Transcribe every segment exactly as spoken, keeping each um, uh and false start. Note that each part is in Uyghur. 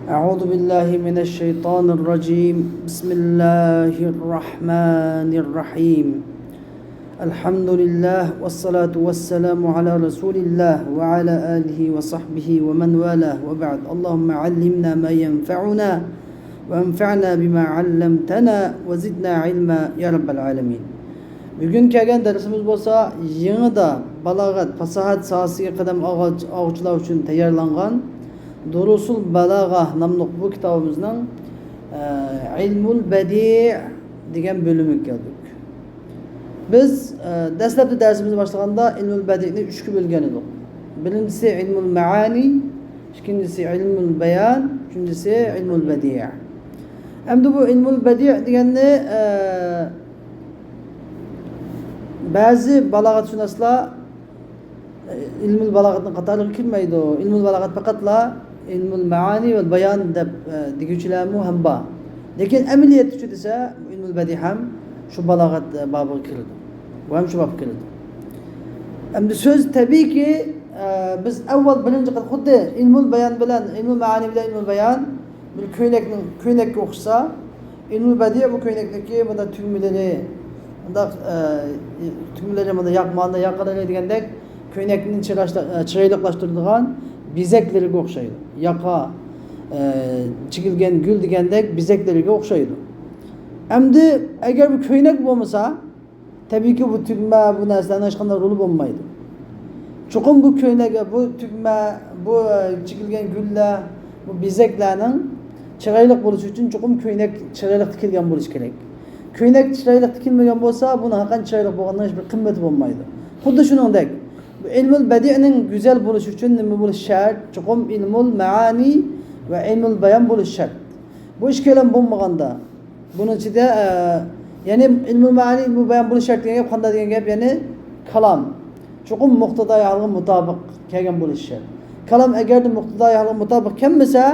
أعوذ بالله من الشيطان الرجيم. بسم الله الرحمن الرحيم. الحمد لله والصلاة والسلام على رسول الله وعلى آله وصحبه ومن والاه وبعد. اللهم علمنا ما ينفعنا وانفعنا بما علمتنا وزدنا علما يا رب العالمين. بۈگۈن كەلگەن دەرسىمىز بولسا يېڭىدا بالاغەت، پاساھەت ساھەسىگە قەدەم ئالغۇچ-، ئالغۇچىلار ئۈچۈن تەييارلانغان دۇرۇسۇل بالاغا ناملىق بۇ كىتابىمىزنىڭ، ئە، ئىلمۇل بەدىئ دېگەن بۆلۈمىگە كەلدۇق. بىز، ئە، دەسلەپتە دەرسىمىزنى باشلىغاندا ئىلمۇل بەدىئنى ئۈچكە بۆلگەن ئىدۇق. بىرىنچىسى ئىلمۇل مەئانى، ئىككىنچىسى ئىلمۇل بايان، ئۈچىنچىسى ئىلمۇل بەدىئ. ئەمدى بۇ ئىلمۇل بەدىئ دېگەننى، ئە، بەزى بالاغەتشۇناسلار ئىلمۇل بالاغەتنىڭ قاتارىغا كىرمەيدۇ. ئىلمۇل بالاغەت پەقەتلا ئىلمۇل مەئانى ۋە بايان دەپ، ئە، دېگۈچىلەرمۇ ھەم بار. لېكىن ئەمەلىيەتتىچۇ دېسە، ئىلمۇل بەدىئ ھەم شۇ بالاغەت، ئە، بابىغا كىرىدۇ. بۇ ھەم شۇ بابقا كىرىدۇ. ئەمدى سۆز تەبىئىيكى، ئە، بىز ئەۋۋەل بىرىنچى قېتىم خۇددى ئىلمۇل بايان بىلەن، ئىلمۇل مەئانى بىلەن ئىلمۇل بايان بىر كۆينەكنىڭ، كۆينەككە ئوخشىسا، ئىلمۇل بەدىئ بۇ كۆينەكنىڭكى بۇنداق تۈگمىلىرى، بۇنداق، ئە، تۈگمىلىرى بۇنداق ياقماندا ياقىلىرى دېگەندەك كۆينەكنى چىرايلىق-، ئە، چىرايلىقلاشتۇرىدىغان بېزەكلىرىگە ئوخشايدۇ. ياقا، ئە، چىگىلگەن گۈل دېگەندەك بېزەكلىرىگە ئوخشايدۇ. ئەمدى ئەگەر بۇ كۆينەك بولمىسا، تەبىئىيكى، بۇ تۈگمە، بۇ نەرسىلەرنىڭ ھېچقانداق رولى بولمايدۇ. چوقۇم بۇ كۆينەك، بۇ تۈگمە، بۇ، ئە، چېكىلگەن گۈللەر، بۇ بېزەكلەرنىڭ چىرايلىق بولۇشى ئۈچۈن چوقۇم كۆينەك چىرايلىق تىكىلگەن بولۇشى كېرەك. كۆينەك چىرايلىق تىكىلمىگەن بولسا، بۇنىڭ ھەقىقەتەن چىرايلىق بولغاننىڭ ھېچبىر قىممىتى بولمايدۇ. خۇددى شۇنىڭدەك، بۇ ئىلمۇل بەدىئنىڭ گۈزەل بولۇشى ئۈچۈن نېمە بولۇشى شەرت؟ چوقۇم ئىلمۇل مەئانى ۋە ئىلمۇل بايان بولۇشى شەرت. بۇ ئىككىيلەن بولمىغاندا، بۇنىڭ ئىچىدە، ئە، يەنى ئىلمۇل مەئانى، ئىلمۇل بايان بولۇش شەرت دېگەن گەپ قانداق دېگەن گەپ؟ يەنى كالام. چوقۇم مۇقتىداي ھالغا مۇتابىق كەلگەن بولۇشى شەرت. كالام ئەگەردە مۇقتىداي ھالغا مۇتابىق كەلمىسە،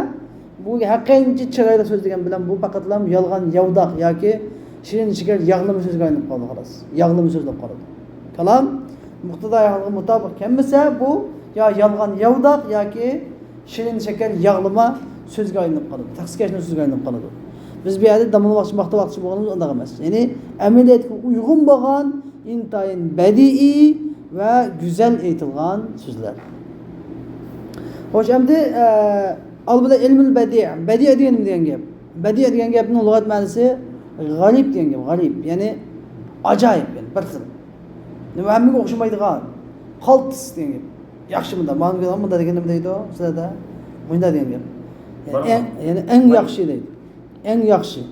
بۇ ھەققىچە چىرايلىق سۆزلىگەن بىلەن بۇ پەقەتلا يالغان ياۋىداق ياكى شېرىن شېكەر ياغلىما سۆزگە ئايلىنىپ قالىدۇ، خالاس. ياغلىما سۆز بولۇپ قالىدۇ. كالام مۇقتىداي ھالغا مۇتابىق كەلمىسە، بۇ يا يالغان ياۋىداق ياكى شېرىن شېكەر ياغلىما سۆزگە ئايلىنىپ قالىدۇ، تەخسىكەشنىڭ سۆزىگە ئايلىنىپ قالىدۇ. بىز بۇ يەردە داموللىماقچى، ماختىماقچى بولغىنىمىز ئۇنداق ئەمەس. يەنى ئەمەلىيەتكە ئۇيغۇن بولغان، ئىنتايىن بەدىئىي ۋە گۈزەل ئېيتىلغان سۆزلەر. خوش، ئەمدى، ئە، ئالدى بىلەن ئىلمۇل بەدىئ. بەدىئ دېگەن نېمە دېگەن گەپ؟ بەدىئ دېگەن گەپنىڭ لۇغەت مەنىسى غەرىب دېگەن گەپ، غەرىب، يەنى ئاجايىپ، يەنى بىر خىل. نېمە، ھەممىگە ئوخشىمايدىغان، قالتىس دېگەن گەپ. ياخشى، مۇنداق، مانا مۇنداق دېگەن نېمە دەيدۇ سىلەردە؟ مۇنداق دېگەن گەپ. يەنى ئەڭ، يەنى ئەڭ ياخشى دەيدۇ. ئەڭ ياخشى.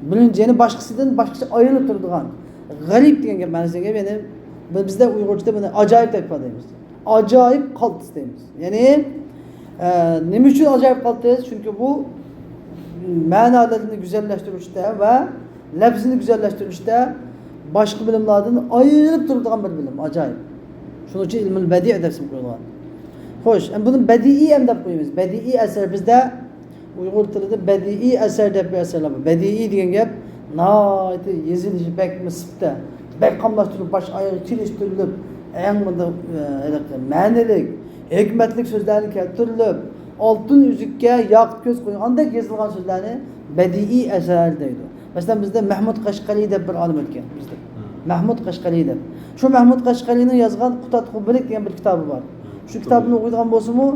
بىرىنچى، يەنى باشقىسىدىن، باشقىچە ئايرىلىپ تۇرىدىغان. غەرىب دېگەن گەپ مەنىسى دېگەن گەپ، يەنى بىزدە ئۇيغۇرچىدا بۇنى ئاجايىپ دەپ ئىپادىلەيمىز. ئاجايىپ قالتىس دەيمىز. يەنى، ئە، نېمە ئۈچۈن ئاجايىپ قالتىس؟ چۈنكى بۇ مەنالىرىنى گۈزەللەشتۈرۈشتە ۋە لەپزىنى گۈزەللەشتۈرۈشتە باشقا بىلىملاردىن ئايرىلىپ تۇرىدىغان بىر بىلىم، ئاجايىپ. شۇنىڭ ئۈچۈن ئىلمۇل بەدىئ دەپ ئىسىم قويۇلغان. خوش، ئەمدى بۇنى بەدىئىي ھەم دەپ قويىمىز. بەدىئىي ئەسەر بىزدە ئۇيغۇر تىلىدا بەدىئىي ئەسەر دەپ بىر ئەسەرلەر بار. بەدىئىي دېگەن گەپ ناھايىتى يېزىلىشى بەكمۇ سىپتا، بەك قاملاشتۇرۇلۇپ، باش ئايىغى كېلىشتۈرۈلۈپ، ئەڭ مۇنداق، ئە، ھېلىقى مەنىلىك، ھېكمەتلىك سۆزلەرنى كەلتۈرۈلۈپ، ئالتۇن ئۈزۈككە ياقۇت كۆز قويغاندەك يېزىلغان سۆزلەرنى بەدىئىي ئەسەر دەيدۇ. مەسىلەن، بىزدە مەھمۇد قەشقەرى دەپ بىر ئالىم ئۆتكەن بىزدە. مەھمۇد قەشقەرى دەپ. شۇ مەھمۇد قەشقەرىنىڭ يازغان قۇتادغۇ بىلىك دېگەن بىر كىتابى بار. شۇ كىتابنى ئوقۇيدىغان بولسىمۇ،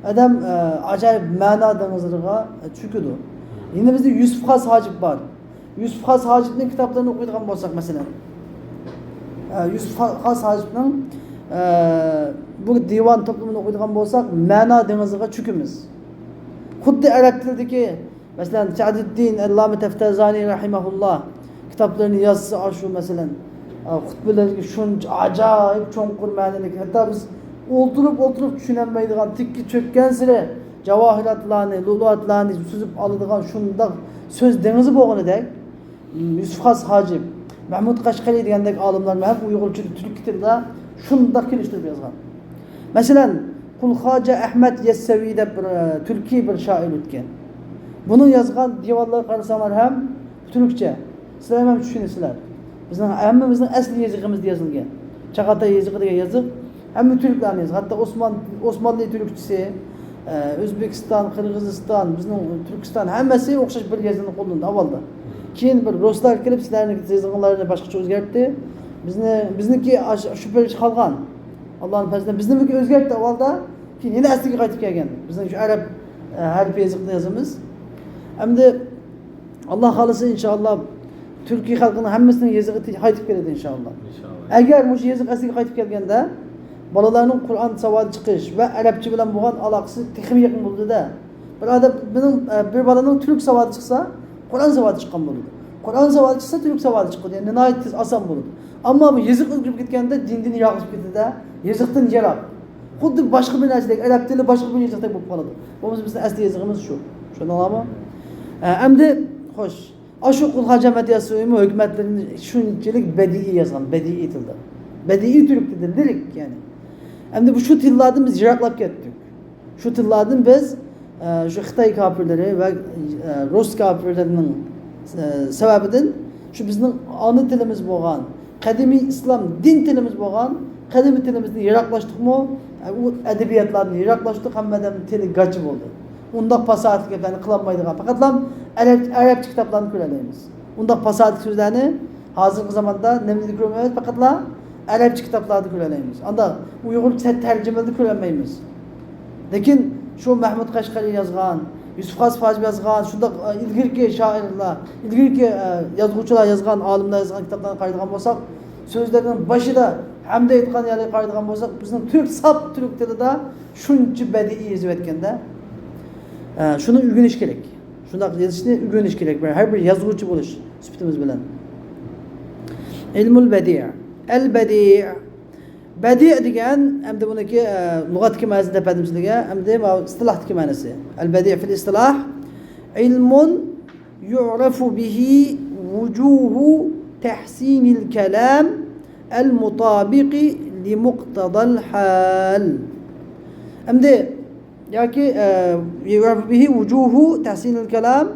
ئادەم، ئە، ئاجايىپ مەنا دېڭىزلىرىغا چۆكىدۇ. يەنە بىزدە يۈسۈپ خاس ھاجىپ بار. يۈسۈپ خاس ھاجىپنىڭ كىتابلىرىنى ئوقۇيدىغان بولساق، مەسىلەن، ئە، يۈسۈپ خا-، خاس ھاجىپنىڭ، ئە، بۇ دىۋان توپلىمىنى ئوقۇيدىغان بولساق، مەنا دېڭىزىغا چۆكىمىز. خۇددى ئەرەب تىلىدىكى، مەسىلەن، سەئدىددىن ئەللامە تەفتەزانى رەھىمەھۇللا كىتابلىرىنى يازسا، ئاشۇ، مەسىلەن، ئە، خۇتبىلىرىدىكى شۇنچە ئاجايىپ چوڭقۇر مەنىلىك، ھەتتا بىز ئولتۇرۇپ، ئولتۇرۇپ چۈشىنەلمەيدىغان، تىككە چۆككەنسېرى جاۋاھىراتلارنى، لۇئلۇئاتلارنى سۈزۈپ ئالىدىغان شۇنداق سۆز دېڭىزى بولغىنىدەك، يۈسۈپ خاس ھاجىپ، مەھمۇد قەشقەرى دېگەندەك ئالىملار ھەم ئۇيغۇرچىدا، تۈركىي تىلدا شۇنداق كېلىشتۈرۈپ يازغان. مەسىلەن، قۇل خاجە ئەھمەد يەسسەۋى دەپ بىر، ئە، تۈركىي بىر شائىر ئۆتكەن. بۇنىڭ يازغان دىۋانلىرىغا قارىساڭلار ھەم تۈركچە. سىلەر ھەم چۈشىنىسىلەر. بىزنىڭ ھەممىمىزنىڭ ئەسلى يېزىقىمىزدا يېزىلگەن. چاغاتاي يېزىقى دېگەن يېزىق ھەممە تۈركلەرنىڭ يېزىقى. ھەتتا ئوسمان-، ئوسمانلى تۈركچىسى، ئە، ئۆزبېكىستان، قىرغىزىستان، بىزنىڭ تۈركىستان ھەممىسى ئوخشاش بىر يېزىقنى قوللىنىدۇ ئاۋۋالدا. كېيىن بىر رۇسلار كېلىپ، سىلەرنىڭ يېزىقىڭلارنى باشقىچە ئۆزگەرتتى. بىزنى، بىزنىڭكى ئاش-، شۇ بىر قالغان. ئاللانىڭ پەزلىدىن بىزنىڭكى ئۆزگەرتتى ئاۋۋالدا. كېيىن يەنە ئەسلىگە قايتىپ كەلگەن. بىزنىڭ شۇ ئەرەب، ئە، ھەرپى يېزىقنى يازىمىز. ئەمدى ئاللا خالىسا، ئىنشائاللا، تۈركىي خەلقنىڭ ھەممىسىنىڭ يېزىقى تى-، قايتىپ كېلىدۇ، ئىنشائاللا. ئىنشائاللا. ئەگەر مۇشۇ يېزىق ئەسلىگە قايتىپ كەلگەندە، بالىلارنىڭ قۇرئان ساۋادى چىقىش ۋە ئەرەبچە بىلەن بولغان ئالاقىسى تېخىمۇ يېقىن بولىدۇ-دە. بىر ئادەم، بىر، ئە، بىر بالىنىڭ تۈرك ساۋادى چىقسا، قۇرئان ساۋادى چىققان بولىدۇ. قۇرئان ساۋادى چىقسا، تۈرك ساۋادى چىقىدۇ. يەنى ناھايىتى تېز، ئاسان بولىدۇ. ئەمما بۇ يېزىق ئۆزگىرىپ كەتكەندە دىندىن يىراقلىشىپ كېتىدۇ-دە، يېزىقتىن يىراق. خۇددى باشقا بىر نەرسىدەك، ئەرەب تىلى باشقا بىر يېزىقتەك بولۇپ قالىدۇ. بولمىسا بىزنىڭ ئەسلى يېزىقىمىز شۇ. چۈشەندىڭلارمۇ؟ ئە، ئەمدى، خوش. ئاشۇ قۇلخان جامائەت ياسىمۇ ھۆكۈمەتلىرىنى شۇنچىلىك بەدىئىي يازغان، بەدىئىي تىلدا. بەدىئىي تۈرك تىلدا، لىرىك، يەنى. ئەمدى بۇ شۇ تىللاردىن بىز يىراقلاپ كەتتۇق. شۇ تىللاردىن بىز، ئە، شۇ خىتاي كاپىرلىرى ۋە، ئە، رۇس كاپىرلىرىنىڭ، ئە، سەۋەبىدىن شۇ بىزنىڭ ئانا تىلىمىز بولغان، قەدىمىي ئىسلام دىن تىلىمىز بولغان قەدىمىي تىلىمىزدىن يىراقلاشتۇقمۇ، ئە، ئۇ ئەدەبىياتلاردىن يىراقلاشتۇق، ھەممە ئادەمنىڭ تىلى گاچا بولدى. ئۇنداق پاساھەتلىك گەپلەرنى قىلالمايدىغان، پەقەتلا ئەرەب-، ئەرەبچە كىتابلارنى كۆرەلەيمىز. ئۇنداق پاساھەتلىك سۆزلەرنى ھازىرقى زاماندا نېمىدە كۆرمەيمىز؟ پەقەتلا ئەرەبچە كىتابلاردا كۆرەلەيمىز. ئاندا ئۇيغۇرچە تەرجىمىلەردە كۆرەلمەيمىز. لېكىن شۇ مەھمۇد قەشقەرى يازغان، يۈسۈپ خاس ھاجىپ يازغان، شۇنداق، ئە، ئىلگىرىكى شائىرلار، ئىلگىرىكى، ئە، يازغۇچىلار يازغان، ئالىملار يازغان كىتابلارغا قارايدىغان بولساق، سۆزلەرنىڭ باشىدا ھەمدە ئېيتقان يەرلەرگە قارايدىغان بولساق، بىزنىڭ تۈرك، ساپ تۈرك تىلىدا شۇنچە بەدىئىي يېزىۋەتكەندە، ئە، شۇنى ئۆگىنىش كېرەك. شۇنداق يېزىشنى ئۆگىنىش كېرەك. بىر، ھەر بىر يازغۇچى بولۇش سۈپىتىمىز بىلەن. ئىلمۇل بەدىئ. ئەل بەدىئ. بەدىئ دېگەن، ئەمدى بۇنىڭكى، ئە، لۇغەتتىكى مەنىسىنى دەپ بەردىم سىلەرگە. ئەمدى ماۋۇ ئىستىلاھتىكى مەنىسى. ئەل بەدىئ فىل ئىستىلاھ. علم يعرف به وجوه تحسين الكلام المطابق لمقتضى الحال. ئەمدى ياكى، ئە، يعرف به وجوه تحسين الكلام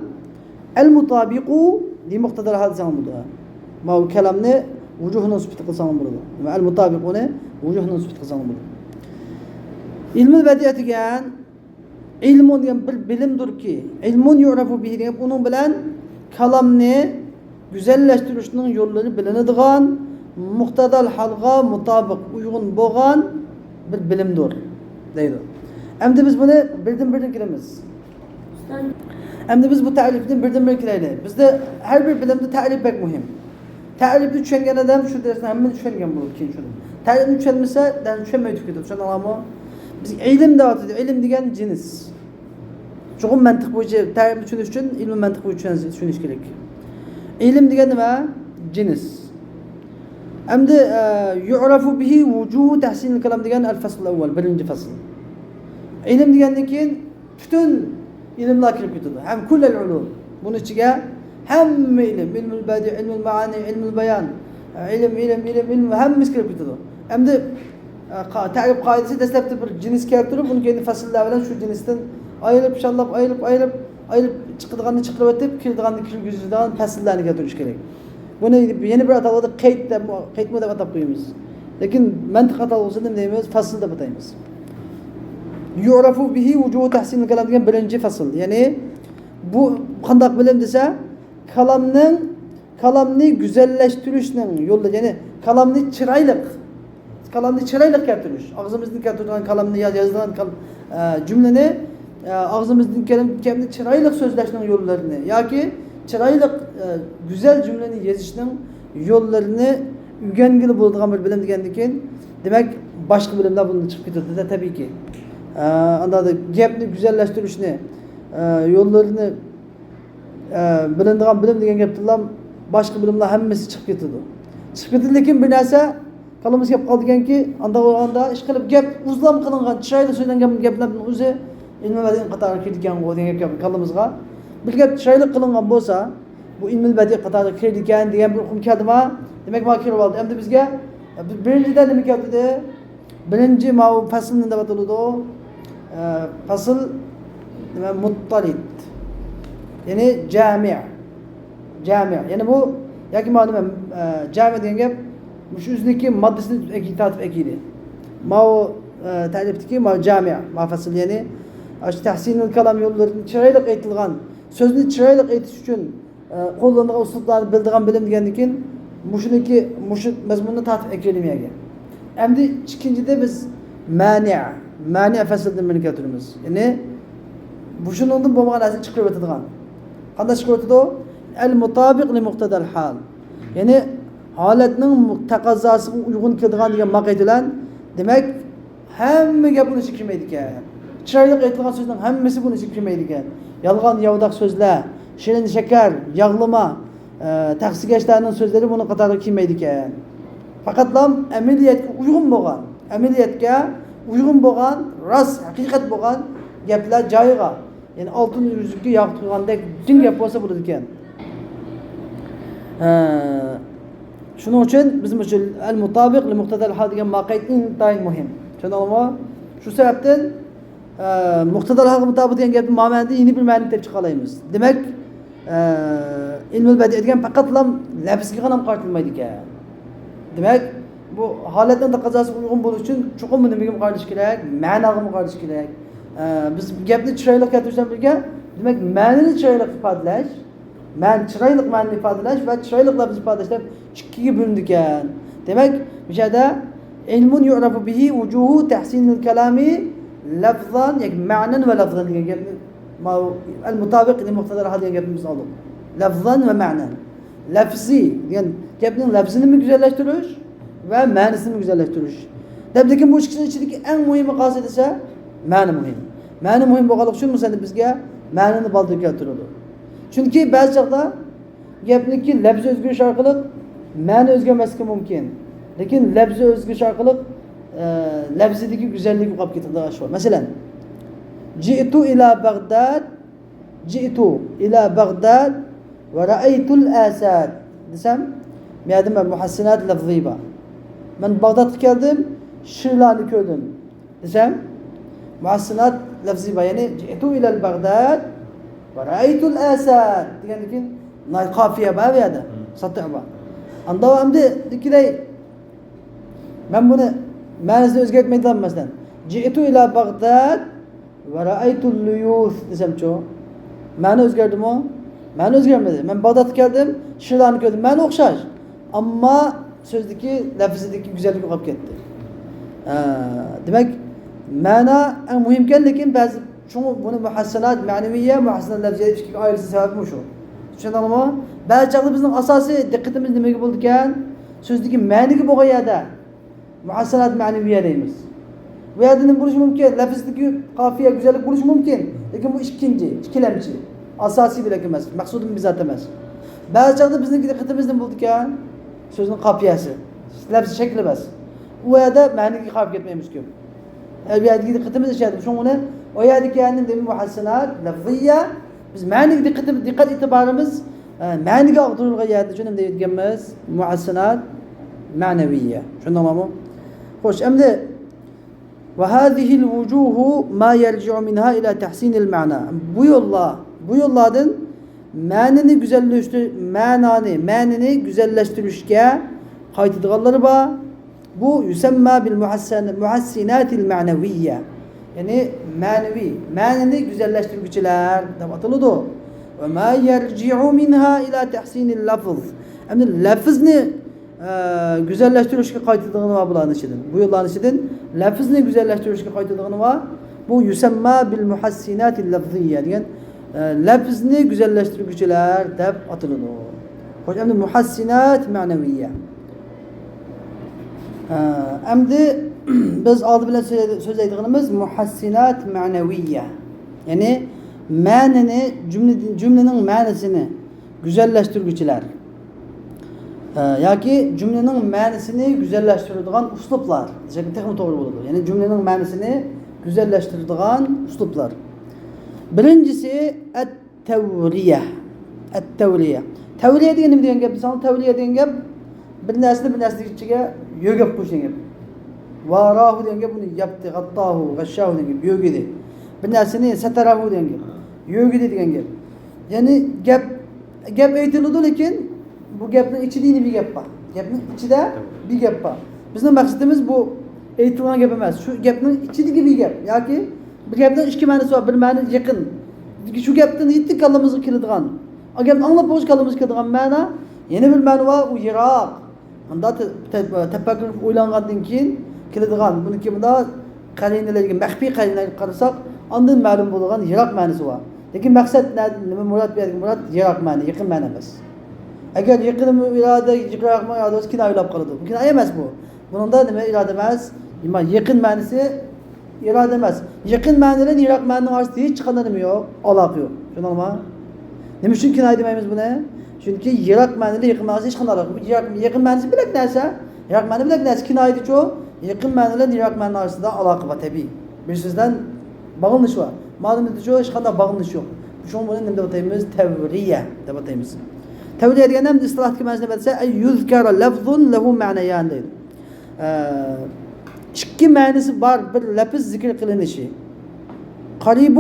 المطابق لمقتضى الحال دېسەڭ بولىدۇ. ماۋۇ كالامنى ۋۇجۇھنىڭ سۈپىتى قىلساڭ بولىدۇ. ئەل مۇتابىقۇنى ۋۇجۇھنىڭ سۈپىتى قىلساڭ بولىدۇ. ئىلمۇل بەدىئە دېگەن ئىلمۇن دېگەن بىر بىلىمدۇركى، ئىلمۇن يۇئرەفۇ بىھى دېگەن ئۇنىڭ بىلەن كالامنى گۈزەللەشتۈرۈشنىڭ يوللىرى بىلىنىدىغان، مۇقتەزەل ھالغا مۇتابىق، ئۇيغۇن بولغان بىر بىلىمدۇر دەيدۇ. ئەمدى بىز بۇنى بىردىن بىردىن كىرىمىز. ئەمدى بىز بۇ تەرىپتىن بىردىن بىر كىرەيلى. بىزدە ھەر بىر بىلىمدە تەرىپ بەك مۇھىم. تەرىپنى چۈشەنگەن ئادەم شۇ دەرسنى ھەممىنى چۈشەنگەن بولىدۇ كېيىن شۇنى. تەرىپنى چۈشەنمىسە، دەرسنى چۈشەنمەي تۈگىتىدۇ. چۈشەندىڭلارمۇ؟ بىز ئىلىم دەۋاتىدۇ. ئىلىم دېگەن جىنس. چوقۇم مەنتىق بويىچە تەرىپنى چۈشىنىش ئۈچۈن ئىلمىي مەنتىق بويىچە چۈشەنسە، چۈشىنىش كېرەك. ئىلىم دېگەن نېمە؟ جىنس. ئەمدى، ئە، يۇئرەفۇ بىھى ۋۇجۇھۇ تەھسىنىل كالام دېگەن ئەل فەسلۇل ئەۋۋەل، بىرىنچى فەسىل. ئىلىم دېگەندىن كېيىن پۈتۈن ئىلىملار كىرىپ كېتىدۇ. ھەم كۇللەل ئۇلۇم. بۇنىڭ ئىچىگە ھەممە ئىلىم، ئىلمۇل بەدىئ، ئىلمۇل مەئانى، ئىلمۇل بايان، ئىلىم، ئىلىم، ئىلىم، ئىلىم، ھەممىسى كىرىپ كېتىدۇ. ئەمدى، ئە، قا-، تەرىپ قائىدىسى دەسلەپتە بىر جىنس كەلتۈرۈپ، ئۇنىڭ كېيىن فەسىللەر بىلەن شۇ جىنستىن ئايرىپ، شاللاپ، ئايرىپ، ئايرىپ، ئايرىپ چىقىدىغاننى چىقىرىۋېتىپ، كىرىدىغاننى كىرگۈزىدىغان پەسىللەرنى كەلتۈرۈش كېرەك. بۇنى يەنە بىر ئاتالغۇدا قەيت دەپ، قەيتمۇ دەپ ئاتاپ قويىمىز. لېكىن مەنتىق ئاتالغۇسىدا نېمە دەيمىز؟ پەسىل دەپ ئاتايمىز. يۇئرەفۇ بىھى ۋۇجۇھۇ تەھسىنىل كالام دېگەن بىرىنچى پەسىل. يەنى بۇ قانداق بىلىم دېسە، كالامنىڭ، كالامنى گۈزەللەشتۈرۈشنىڭ يوللىرى، يەنى كالامنى چىرايلىق، كالامنى چىرايلىق كەلتۈرۈش. ئاغزىمىزدىن كەلتۈرىدىغان كالامنى يا يازىدىغان كال-، ئە، جۈملىنى، ئە، ئاغزىمىزدىن كەلگەن گەپنى چىرايلىق سۆزلەشنىڭ يوللىرىنى ياكى چىرايلىق، ئە، گۈزەل جۈملىنى يېزىشنىڭ يوللىرىنى ئۆگەنگىلى بولىدىغان بىر بىلىم دېگەندىن كېيىن، دېمەك، باشقا بىلىملەر بۇندىن چىقىپ كېتىدۇ-دە، تەبىئىيكى. ئە، ئاندا گەپنى گۈزەللەشتۈرۈشنى، ئە، يوللىرىنى ئە، بىلىنىدىغان بىلىم دېگەن گەپتىنلا باشقا بىلىملەر ھەممىسى چىقىپ كېتىدۇ. چىقىپ كېتىدۇ، لېكىن بىر نەرسە كاللىمىزغا كەپ قالىدىكەنكى، ئانداق بولغاندا ئىشقىلىپ گەپ ئۇزلام قىلىنغان، چىرايلىق سۆزلەنگەن گەپلەرنىڭ ئۆزى ئىلمىل بەدىئ قاتارىغا كىرىدىكەنغۇ دېگەن گەپ كاللىمىزغا. بىر گەپ چىرايلىق قىلىنغان بولسا، بۇ ئىلمىل بەدىئ قاتارىغا كىرىدىكەن دېگەن بىر ئۇقۇم كەلدىما، دېمەك، مانا كىرىۋالدى. ئەمدى بىزگە، بىرىنچىدە نېمە كەلتۈردى؟ بىرىنچى ماۋۇ پەسىل نېمە دەپ ئاتىلىدۇ؟ ئە، پەسىل نېمە؟ مۇتتەرىد. يەنى جامىئ. جامىئ. يەنى بۇ، ياكى ماۋۇ نېمە؟ ئە، جامىئ دېگەن گەپ، مۇشۇ ئۆزىنىڭكى ماددىسىنى ئەكى-، تارتىپ ئەكىدى. ماۋۇ، ئە، تەرىپتىكى ماۋۇ جامىئ، ماۋۇ پەسىل، يەنى ئاشۇ تەھسىنىل كالام يوللىرىدىن چىرايلىق ئېيتىلغان سۆزنى چىرايلىق ئېيتىش ئۈچۈن، ئە، قوللىنىدىغان ئۇسلۇبلارنى بىلىدىغان بىلىم دېگەندىن كېيىن، مۇشۇنىڭكى، مۇشۇ مەزمۇننى تارتىپ ئەكىردىم يەرگە. ئەمدى ئىككىنچىدە بىز مانىئ، مانىئ فەسلىدىن بىرنى كەلتۈرىمىز. يەنى مۇشۇنىڭدىن بولمىغان نەرسىنى چىقىرىۋېتىدىغان. قانداق چىقىرىۋېتىدۇ؟ ئەل مۇتابىق لىمۇقتەدەل ھال. يەنى ھالەتنىڭ تەقەززاسىغا ئۇيغۇن كېلىدىغان دېگەن ماقەيت بىلەن، دېمەك، ھەممە گەپ ئۇنىڭ ئىچىگە كىرمەيدىكەن. چىرايلىق ئېيتىلغان سۆزنىڭ ھەممىسى بۇنىڭ ئىچىگە كىرمەيدىكەن. يالغان، ياۋىداق سۆزلەر، شېرىن، شەكەر، ياغلىما، ئە، تەخسىكەشلەرنىڭ سۆزلىرى بۇنىڭ قاتارىغا كىرمەيدىكەن. پەقەتلا ئەمەلىيەتكە ئۇيغۇن بولغان، ئەمەلىيەتكە ئۇيغۇن بولغان، راست، ھەقىقەت بولغان گەپلەر جايىغا، يەنى ئالتۇن ئۈزۈككە ياغ قۇيغاندەك جىڭ گەپ بولسا بولىدىكەن. ئە، شۇنىڭ ئۈچۈن بىز مۇشۇ ئەل مۇتابىق لىمۇقتەدەل ھال دېگەن ماقەيت ئىنتايىن مۇھىم. چۈشەندىڭلارمۇ؟ شۇ سەۋەبتىن، ئە، مۇقتەدەل ھالغا مۇتابىق دېگەن گەپنى مانا مەنىدە يېڭى بىر مەنىنى كېلىپ چىقالايمىز. دېمەك، ئە، ئىلمۇل بەدىئ دېگەن پەقەتلا لەپزگە غەنىم قارىتىلمايدىكەن. دېمەك، بۇ ھالەتنىڭ تەقەززاسىغا ئۇيغۇن بولۇش ئۈچۈن چوقۇم نېمىگىمۇ قارىتىش كېرەك؟ مەناغىمۇ قارىتىش كېرەك. ئە، بىز گەپنى چىرايلىق كەلتۈرۈش بىلەن بىرگە، دېمەك، مەنىنى چىرايلىق ئىپادىلەش، مەن-، چىرايلىق مەنىنى ئىپادىلەش ۋە چىرايلىق لەپزنى ئىپادىلەش دەپ ئىككىگە بۆلۈنىدىكەن. دېمەك، مۇشۇ يەردە ئىلمۇن يۇئرەفۇ بىھى ۋۇجۇھۇ تەھسىنىل كالامى لەفزان ياكى مەنەن ۋە لەفزان دېگەن گەپنى، ماۋۇ ئەل مۇتابىق لىمۇقتەدەل ھال دېگەن گەپنى بىز ئالدۇق. لەفزان ۋە مەنەن. لەفزى دېگەن گەپنىڭ لەفزىنىمۇ گۈزەللەشتۈرۈش ۋە مەنىسىنىمۇ گۈزەللەشتۈرۈش دەپ. لېكىن بۇ ئىككىسىنىڭ ئىچىدىكى ئەڭ مۇھىمى قايسى دېسە، مەنە مۇھىم. مەنە مۇھىم بولغانلىقى ئۈچۈن مۇسەننىپ بىزگە مەنىنى بالدۇر كەلتۈرىدۇ. چۈنكى بەزى چاغدا گەپنىڭكى لەپزى ئۆزگىرىش ئارقىلىق مەنە ئۆزگەرمەسلىكى مۇمكىن. لېكىن لەپزى ئۆزگىرىش ئارقىلىق، ئە، لەپزىدىكى گۈزەللىك يوقاپ كېتىدىغان ئىش بار. مەسىلەن، جىئتۇ ئىلا بەغداد، جىئتۇ ئىلا بەغداد ۋە رەئەيتۇل ئەسەد دېسەم، بۇ يەردە مەن مۇھەسسىنات لەفزى بار. مەن باغدادقا كەلدىم، شىرلارنى كۆردۈم دېسەم، مۇھەسسىنات لەفزى بار، يەنى جىئتۇ ئىلەل بەغداد ۋە رەئەيتۇل ئەسەد دېگەندىن كېيىن ناي قافىيە بار بۇ يەردە، ساتىئ بار. ئاندا ئەمدى دېكىدەي، مەن بۇنى مەنىسىنى ئۆزگەرتمەيدىغان، مەسىلەن، جىئتۇ ئىلا بەغداد ۋە رەئەيتۇل لۇيۇس دېسەمچۇ؟ مەنە ئۆزگەردىمۇ؟ مەنە ئۆزگەرمىدى. مەن باغدادقا كەلدىم، شىرلارنى كۆردۈم. مەنە ئوخشاش. ئەمما سۆزدىكى، لەپزىدىكى گۈزەللىك يوقاپ كەتتى. ھە، دېمەك، مەنا ئەڭ مۇھىمكەن، لېكىن بەزى، شۇڭا بۇنى مۇھەسسىنات مەنىۋىيە، مۇھەسسىنات لەپزىيە دەپ ئىككىگە ئايرىلىشى سەۋەبى مۇشۇ. چۈشەندىڭلارمۇ؟ بەزى چاغدا بىزنىڭ ئاساسىي دىققىتىمىز نېمىگە بولىدىكەن؟ سۆزدىكى مەنىگە بولغان يەردە مۇھەسسىنات مەنىۋىيە دەيمىز. بۇ يەردە نېمە بولۇشى مۇمكىن؟ لەپزدىكى قافىيە گۈزەللىك بولۇشى مۇمكىن، لېكىن بۇ ئىككىنچى، ئىككىلەمچى. ئاساسىي بۆلەك ئەمەس، مەقسۇدىن بىزات ئەمەس. بەزى چاغدا بىزنىڭ دىققىتىمىز نېمە بولىدىكەن؟ سۆزنىڭ قاپىيەسى، لەپز شەكلى ئەمەس. ئۇ يەردە مەنىگە قاراپ كەتمەيمىز كۆپ. ئە، بۇ يەردىكى دىققىتىمىز ئىچەردە. شۇڭا ئۇنى ئۇ يەردىكى يەرنى دەيمىز مۇھەسسىنات لەفزىيە. بىز مەنىگە دىققىتىمىز، دىققەت ئېتىبارىمىز، ئە، مەنىگە ئاغدۇرۇلغان يەردە شۇنى دەيدىكەنمىز، مۇھەسسىنات مەنەۋىيە. چۈشەندىڭلارمۇ؟ خوش، ئەمدى، وهذه الوجوه ما يرجع منها إلى تحسين المعنى. بۇ يوللار، بۇ يوللاردىن مەنىنى گۈزەللەشتۈر-، مەنانى، مەنىنى گۈزەللەشتۈرۈشكە قايتىدىغانلىرى بار. بۇ يسمى بالمحسن-، محسنات المعنوية. يەنى مەنىۋى، مەنىنى گۈزەللەشتۈرگۈچىلەر دەپ ئاتىلىدۇ. وما يرجع منها إلى تحسين اللفظ. ئەمدى لەپزنى ئە، گۈزەللەشتۈرۈشكە قايتىدىغىنى بار بۇلارنىڭ ئىچىدىن. بۇ يوللارنىڭ ئىچىدىن لەپزنى گۈزەللەشتۈرۈشكە قايتىدىغىنى بار. بۇ يسمى بالمحسنات اللفظية دېگەن، ئە، لەپزنى گۈزەللەشتۈرگۈچىلەر دەپ ئاتىلىدۇ. خوش، ئەمدى مۇھەسسىنات مەنەۋىيە. ئە، ئەمدى بىز ئالدى بىلەن سۆزلەي-، سۆزلەيدىغىنىمىز مۇھەسسىنات مەنەۋىيە. يەنى مەنىنى، جۈملە-، جۈملىنىڭ مەنىسىنى گۈزەللەشتۈرگۈچىلەر. ئە، ياكى جۈملىنىڭ مەنىسىنى گۈزەللەشتۈرىدىغان ئۇسلۇبلار دېسەك تېخىمۇ توغرا بولىدۇ. يەنى جۈملىنىڭ مەنىسىنى گۈزەللەشتۈرىدىغان ئۇسلۇبلار. بىرىنچىسى، ئەت-تەۋرىيە. ئەت-تەۋرىيە. تەۋرىيە دېگەن نېمە دېگەن گەپ دېسەڭ، تەۋرىيە دېگەن گەپ بىر نەرسىنى بىر نەرسىنىڭ ئىچىگە يۆگەپ قويۇش دېگەن گەپ. ۋاراھۇ دېگەن گەپ ئۇنى ياپتى، غەتتاھۇ، غەششاھۇ دېگەن گەپ، يۆگىدى. بىر نەرسىنى سەتەرەھۇ دېگەن گەپ. يۆگىدى دېگەن گەپ. يەنى گەپ، گەپ ئېيتىلىدۇ، لېكىن بۇ گەپنىڭ ئىچىدە يەنە بىر گەپ بار. گەپنىڭ ئىچىدە بىر گەپ بار. بىزنىڭ مەقسىتىمىز بۇ ئېيتىلغان گەپ ئەمەس. شۇ گەپنىڭ ئىچىدىكى بىر گەپ ياكى بىر گەپنىڭ ئىككى مەنىسى بار. بىر مەنە يېقىن. شۇ گەپتىن يېتىپ كاللىمىزغا كېلىدىغان، ئۇ گەپنى ئاڭلاپ بولغۇچە كاللىمىزغا كېلىدىغان مەنە. يەنە بىر مەنە بار، ئۇ يىراق. مۇنداق تە-، تە-، تەپەككۇر قىلىپ ئويلانغاندىن كېيىن كېلىدىغان، بۇنىڭكى مۇنداق قەرىنىلەرگە، مەخپىي قەرىنىلەرگە قارىساق، ئاندىن مەلۇم بولىدىغان يىراق مەنىسى بار. لېكىن مەقسەت نەدە، نېمە مۇراد، بۇ يەردىكى مۇراد يىراق مەنە، يېقىن مەنە ئەمەس. ئەگەر يېقىنمۇ ئىرادە، يىراقمۇ ئىرادە بولسا، كىنايە بولۇپ قالىدۇ. بۇ كىنايە ئەمەس بۇ. بۇنىڭدا نېمە ئىرادە ئەمەس؟ نېمە، يېقىن مەنىسى ئىرادە ئەمەس. يېقىن مەنە بىلەن يىراق مەنىنىڭ ئارىسىدا ھېچقانداق نېمە يوق؟ ئالاقە يوق. چۈشەندىڭىزمۇ؟ نېمە ئۈچۈن كىنايە دېمەيمىز بۇنى؟ چۈنكى يىراق مەنە بىلەن يېقىن مەنە ئارىسىدا ھېچقانداق ئالاقە يوق. يىراق، يېقىن مەنىسى بۆلەك نەرسە، يىراق مەنە بۆلەك نەرسە. كىنايىدىچۇ، يېقىن مەنە بىلەن يىراق مەنىنىڭ ئارىسىدا ئالاقە بار، تەبىئىي. بىر سۆزدىن باغلىنىش بار. مۇئامىلىدىچۇ، ھېچقانداق باغلىنىش يوق. شۇڭا بۇنى نېمە دەپ ئاتايمىز؟ تەۋرىيە دەپ ئاتايمىز. تەۋرىيە دېگەندە ئەمدى ئىستىلاھتىكى مەنىسىنى بەرسە، أن يذكر لفظ له معنيان دەيدۇ. ئە، ئىككى مەنىسى بار بىر لەپىز زىكىر قىلىنىشى. قريب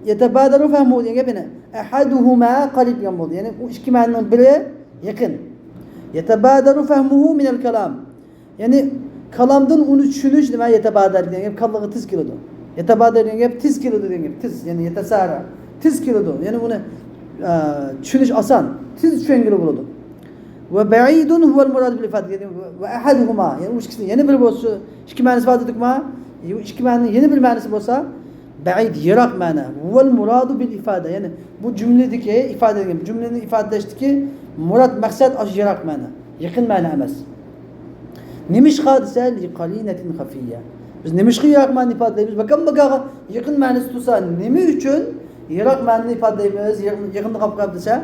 يتبادر فهمه دېگەن گەپ يەنە. أحدهما قريب دېگەن بولدى. يەنى ئۇ ئىككى مەنىنىڭ بىرى يېقىن. يتبادر فهمه من الكلام. يەنى كالامدىن ئۇنى چۈشىنىش نېمە؟ يتبادر دېگەن گەپ كاللىغا تېز كېلىدۇ. يتبادر دېگەن گەپ تېز كېلىدۇ دېگەن گەپ. تېز، يەنى يتسارع. تېز كېلىدۇ. يەنى ئۇنى، ئە، چۈشىنىش ئاسان. تېز چۈشەنگىلى بولىدۇ. وبعيد هو المراد بالإفادة. يەنى، وأحدهما. يەنى ئۇ ئىككىسىنىڭ يەنە بىرى بولسا، ئىككى مەنىسى بار دېدۇقما؟ ئۇ ئىككى مەنىنىڭ يەنە بىر مەنىسى بولسا، بەئىد، يىراق مەنە. ۋەل مۇرادۇ بىل ئىفادە. يەنى بۇ جۈملىدىكى ئىپادە دېگەن، جۈملىنى ئىپادىلەشتىكى مۇراد، مەقسەت ئاشۇ يىراق مەنە. يېقىن مەنە ئەمەس. نېمىشقا دېسە، لىقەرىنەتىن خەفىييە. بىز نېمىشقا يىراق مەنىنى ئىپادىلەيمىز؟ باكام باكاغا يېقىن مەنىسى تۇرسا، نېمە ئۈچۈن يىراق مەنىنى ئىپادىلەيمىز؟ يېقىن، يېقىندا قاپ قاپ دېسە،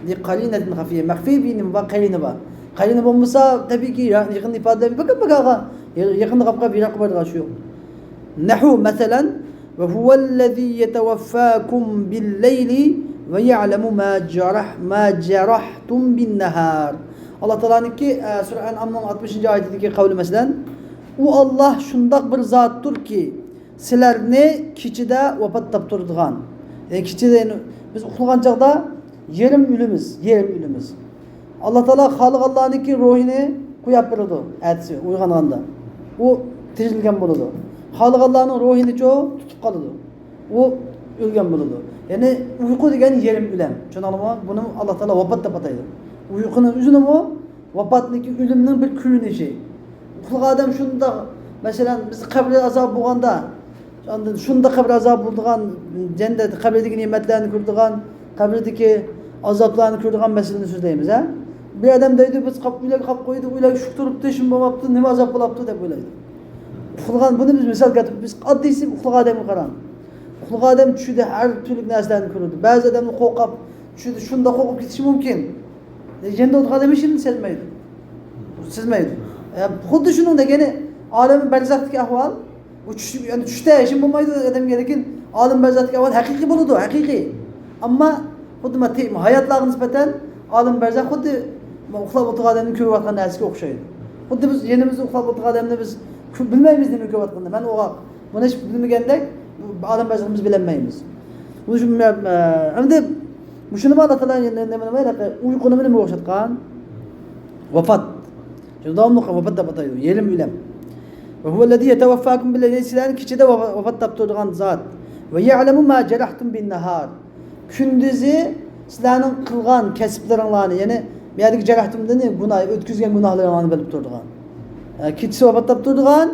لىقەرىنەتىن خەفىييە. مەخپىي بىر نېمە بار؟ قەرىنە بار. قەرىنە بولمىسا، تەبىئىيكى، يا-، يېقىندا ئىپادىلەيمىز. باكام باكاغا يېقىندا قاپ قاپ يىراققا بارىدىغان شۇ يوق. نەھۋۇ، مەسىلەن، ۋە ھۇۋەللەزى يەتەۋەففاكۇم بىللەيلى ۋە يەئلەمۇ ما جەرەھ-، ما جەرەھتۇم بىننەھار. ئاللا تائالانىڭكى، ئە، سۈرە ئەنئامنىڭ ئاتمىشىنچى ئايىتىدىكى قەۋلى، مەسىلەن، ئۇ ئاللا شۇنداق بىر زاتتۇركى، سىلەرنى كېچىدە ۋاپات تاپتۇرىدىغان. يەنى كېچىدە، يەنى بىز ئۇخلىغان چاغدا يېرىم ئۆلىمىز، يېرىم ئۆلىمىز. ئاللا تائالا خالىغانلارنىڭكى روھىنى قويۇپ بېرىدۇ، ئەتىسى ئويغانغاندا. ئۇ تىرىلگەن بولىدۇ. خالىغانلارنىڭ روھىنىچۇ تۇتۇپ قالىدۇ. ئۇ ئۆلگەن بولىدۇ. يەنى ئۇيقۇ دېگەن يېرىم ئۆلەم. چۈشەندىڭلارمۇ؟ بۇنى ئاللا تائالا ۋاپات دەپ ئاتايدۇ. ئۇيقۇنىڭ ئۆزىنىمۇ ۋاپاتنىڭكى ئۆلۈمنىڭ بىر كۆرۈنۈشى. ئۇخلىغان ئادەم شۇنداق، مەسىلەن، بىز قەبرە ئازابى بولغاندا، ئاندىن شۇنداق قەبرە ئازابى بولىدىغان، جەننەت، قەبرىدىكى نېمەتلەرنى كۆرىدىغان، قەبرىدىكى ئازابلارنى كۆرىدىغان مەسىلىنى سۆزلەيمىز، ھە؟ بىر ئادەم دەيدۇ، بىز قاپ-، ئۆيلەرگە قاپ قويدۇق، ئۆيلەرگە شۈك تۇرۇپتۇ، شۇنداق بولماپتۇ، نېمە ئازاب بولاپتۇ دەپ ئويلايدۇ. ئۇخلىغان، بۇنى بىز مىسال كەلتۈرۈپ، بىز ئاددىيسى ئۇخلىغان ئادەمگە قاراڭ. ئۇخلىغان ئادەم چۈشىدە ھەر تۈرلۈك نەرسىلەرنى كۆرىدۇ. بەزى ئادەمنى قورقۇپ، چۈشىدە شۇنداق قورقۇپ كېتىشى مۇمكىن. يېنىدا ئولتۇرغان ئادەم ھېچنېمىنى سەزمەيدۇ. سەزمەيدۇ. ئە، خۇددى شۇنىڭدەك، يەنى ئالەم بەرزەختىكى ئەھۋال، بۇ چۈش، يەنى چۈشتە ھېچنېمە بولمايدۇ ئادەمگە، لېكىن ئالەم بەرزەختىكى ئەھۋال ھەقىقىي بولىدۇ، ھەقىقىي. ئەمما خۇددى مانا ھاياتلارغا نىسبەتەن ئالەم بەرزەخ خۇددى ئۇخلاپ ئولتۇرغان ئادەمنى كۆرۈۋاتقان نەرسىگە ئوخشايدۇ. خۇددى بىز يېنىمىزدا ئۇخلاپ ئولتۇرغان ئادەمنى بىز كۆ-، بىلمەيمىز نېمە كۆرۈۋاتقىنىنى. مەن ئوغاق بۇنى ھېچ بىلمىگەندەك، بۇ ئالەم بەرزەخنى بىز بىلەلمەيمىز. بۇ شۇ، ئە، ئەمدى مۇشۇنىمۇ ئاللا تائالا نېمە، نېمە، ئۇيقۇنى نېمىگە ئوخشاتقان؟ ۋاپات. شۇ داۋاملىق ۋاپات دەپ ئاتايدۇ. يېرىم ئۆلەم. ۋە ھۇۋەللەزى يەتەۋەففاكۇم بىللەيلى، سىلەرنى كېچىدە ۋاپات تاپتۇرىدىغان زات. ۋە يەئلەمۇ ما جەرەھتۇم بىننەھار. كۈندۈزى سىلەرنىڭ قىلغان كەسىپلىرىڭلارنى، يەنى بۇ يەردىكى جەرەھتۇم دېگىنى گۇناھ، ئۆتكۈزگەن گۇناھلىرىڭلارنى بىلىپ تۇرىدىغان. ئە، كېچىسى ۋاپات تاپتۇرىدىغان،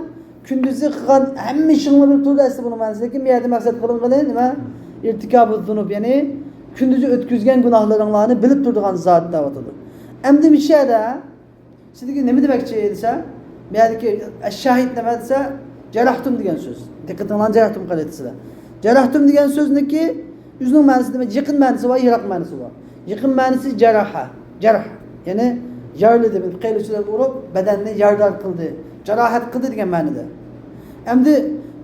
كۈندۈزى قىلغان ھەممە ئىشىڭلارنى بىلىپ تۇرىدۇ ئەسلى بۇنىڭ مەنىسى. لېكىن بۇ يەردە مەقسەت قىلىنغىنى نېمە؟ ئىرتىكابۇز زۇنۇب، يەنى كۈندۈزى ئۆتكۈزگەن گۇناھلىرىڭلارنى بىلىپ تۇرىدىغان زات دەۋاتىدۇ. ئەمدى مۇشۇ يەردە سىزگە نېمە دېمەكچى دېسە، بۇ يەردىكى ئەششاھىد نېمە دېسە، جەرەھتۇم دېگەن سۆز. دىققىتىڭلارنى جەرەھتۇم قىلىۋېتىسىلەر. جەرەھتۇم دېگەن سۆزنىڭكى ئۆزىنىڭ مەنىسى نېمە؟ يېقىن مەنىسى بار، يىراق مەنىسى بار. يېقىن مەنىسى جەرەھە، جەرھ، يەنى يارىلىدى، قېلىچ بىلەن ئۇرۇپ، بەدەننى يارىدار قىلدى، جاراھەت قىلدى دېگەن مەنىدە. ئەمدى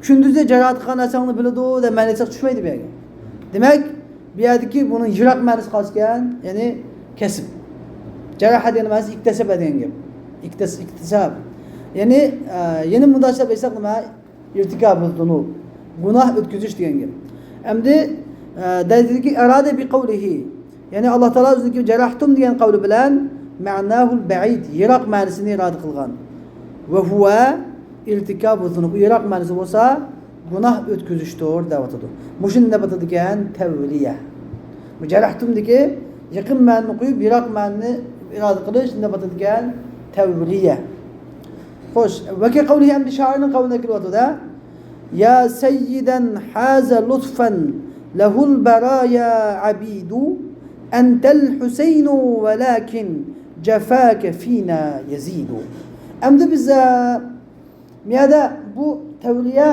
كۈندۈزى جاراھەت قىلغان نەرسەڭنى بىلىدۇ دەپ مەن ئېيتساق چۈشمەيدۇ بۇ يەرگە. دېمەك، بۇ يەردىكى بۇنىڭ يىراق مەنىسى قالسىكەن، يەنى كەسىپ. جەرەھە دېگەن مەنىسى ئىكتەسەبە دېگەن گەپ. ئىكتەس-، ئىكتىساب. يەنى، ئە، يەنە مۇنداق دەپ ئېيتساق نېمە؟ ئىرتىكابۇز زۇنۇب. گۇناھ ئۆتكۈزۈش دېگەن گەپ. ئەمدى، ئە، دەيدىكى، ئەرادە بىقەۋلىھى. يەنى ئاللا تائالا ئۆزىنىڭكى جەرەھتۇم دېگەن قەۋلى بىلەن مەناھۇل بەئىد، يىراق مەنىسىنى ئىرادە قىلغان. ۋە ھۇۋە ئىرتىكابۇز زۇنۇب. بۇ يىراق مەنىسى بولسا، گۇناھ ئۆتكۈزۈشتۇر دەۋاتىدۇ. مۇشۇنى دەپ ئاتىدىكەن تەۋلىيە. بۇ جەرەھتۇمدىكى يېقىن مەنىنى قويۇپ، يىراق مەنىنى ئىرادە قىلىش دەپ ئاتىدىكەن تەۋلىيە. خوش، ۋەكە قەۋلىھى، ئەمدى شائىرنىڭ قەۋلىنى كېلىۋاتىدۇ-دە. يا سيدا حاز لطفا له البرايا عبيد، أنت الحسين ولكن جفاك فينا يزيد. ئەمدى بىز، ئە، مۇ يەردە بۇ تەۋلىيە،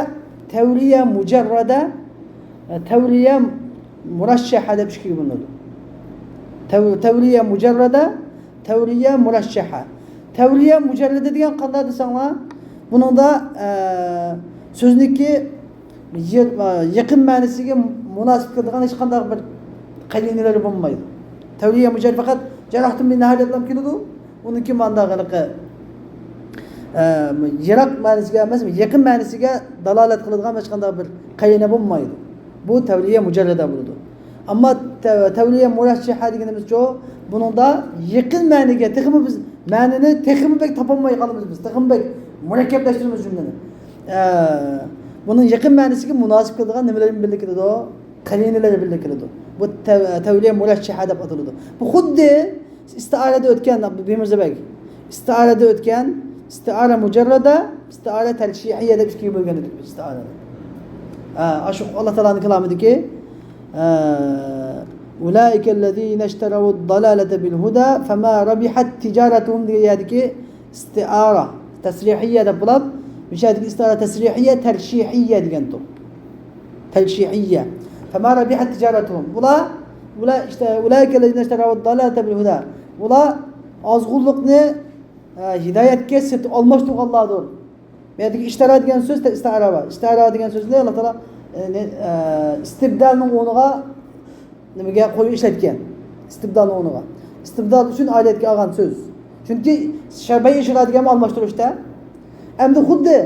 تەۋلىيە مۇجەررەدە، ئە، تەۋلىيە مۇرەششەھە دەپ ئىككىگە بۆلۈنىدۇ. تەۋ-، تەۋلىيە مۇجەررەدە، تەۋلىيە مۇرەششەھە. تەۋلىيە مۇجەررەدە دېگەن قانداق دېسەڭلار، بۇنىڭدا، ئە، سۆزنىكى يېر-، ئە، يېقىن مەنىسىگە مۇناسىپ كېلىدىغان ھېچقانداق بىر قەرىنىلىرى بولمايدۇ. تەۋلىيە مۇجەررەد پەقەت جەرەھتۇم بىنەھەر دەپلا كېلىدۇ. ئۇنىڭكى مانداق ھېلىقى، ئە، يىراق مەنىسىگە ئەمەس، يېقىن مەنىسىگە دالالەت قىلىدىغان ھېچقانداق بىر قەرىنە بولمايدۇ. بۇ تەۋلىيە مۇجەررەدە بولىدۇ. ئەمما تەۋ-، تەۋلىيە مۇرەششەھە دېگىنىمىزچۇ، بۇنىڭدا يېقىن مەنىگە تېخىمۇ بىز مەنىنى تېخىمۇ بەك تاپالماي قالىمىز بىز، تېخىمۇ بەك مۇرەككەپلەشتۈرىمىز جۈملىنى. ئە، بۇنىڭ يېقىن مەنىسىگە مۇناسىپ كېلىدىغان نېمىلەر بىللە كېلىدۇ؟ قەرىنىلەر بىللە كېلىدۇ. بۇ تەۋ-، تەۋلىيە مۇرەششەھە دەپ ئاتىلىدۇ. بۇ خۇددى ئىستىئارەدە ئۆتكەن، بىمىرزا بەگ. ئىستىئارەدە ئۆتكەن، ئىستىئارە مۇجەررەدە، ئىستىئارە تەرشىھىيە دەپ ئىككىگە بۆلگەن ئىدۇق بىز ئىستىئارەنى. ھە، ئاشۇ ئاللا تائالانىڭ كالامىدىكى، ھە، أولئك الذين اشتروا الضلالة بالهدى فما ربحت تجارتهم دېگەن يەردىكى ئىستىئارە تەسرىھىيە دەپ بولۇپ، مۇشۇ يەردىكى ئىستىئارە تەسرىھىيە، تەرشىھىيە دېگەنتۇق. تەرشىھىيە. فما ربحت تجارتهم. بۇلار، بۇلار ئىشتە، أولئك الذين اشتروا الضلالة بالهدى. بۇلار ئازغۇنلۇقنى، ئە، ھىدايەتكە سېتىپ ئالماشتۇرغانلاردۇر. بۇ يەردىكى ئىشتارا دېگەن سۆز، ئىستىئارە بار. ئىستىئارە دېگەن سۆزنى ئاللا تائالا، ئە، نە-، ئە، ئىستىبدالنىڭ ئورنىغا نېمىگە قويۇپ ئىشلەتكەن؟ ئىستىبدالنىڭ ئورنىغا. ئىستىبدال ئۈچۈن ئالىيەتكە ئالغان سۆز. چۈنكى شەربەي ئىشرا دېگەن ئالماشتۇرۇشتا. ئەمدى خۇددى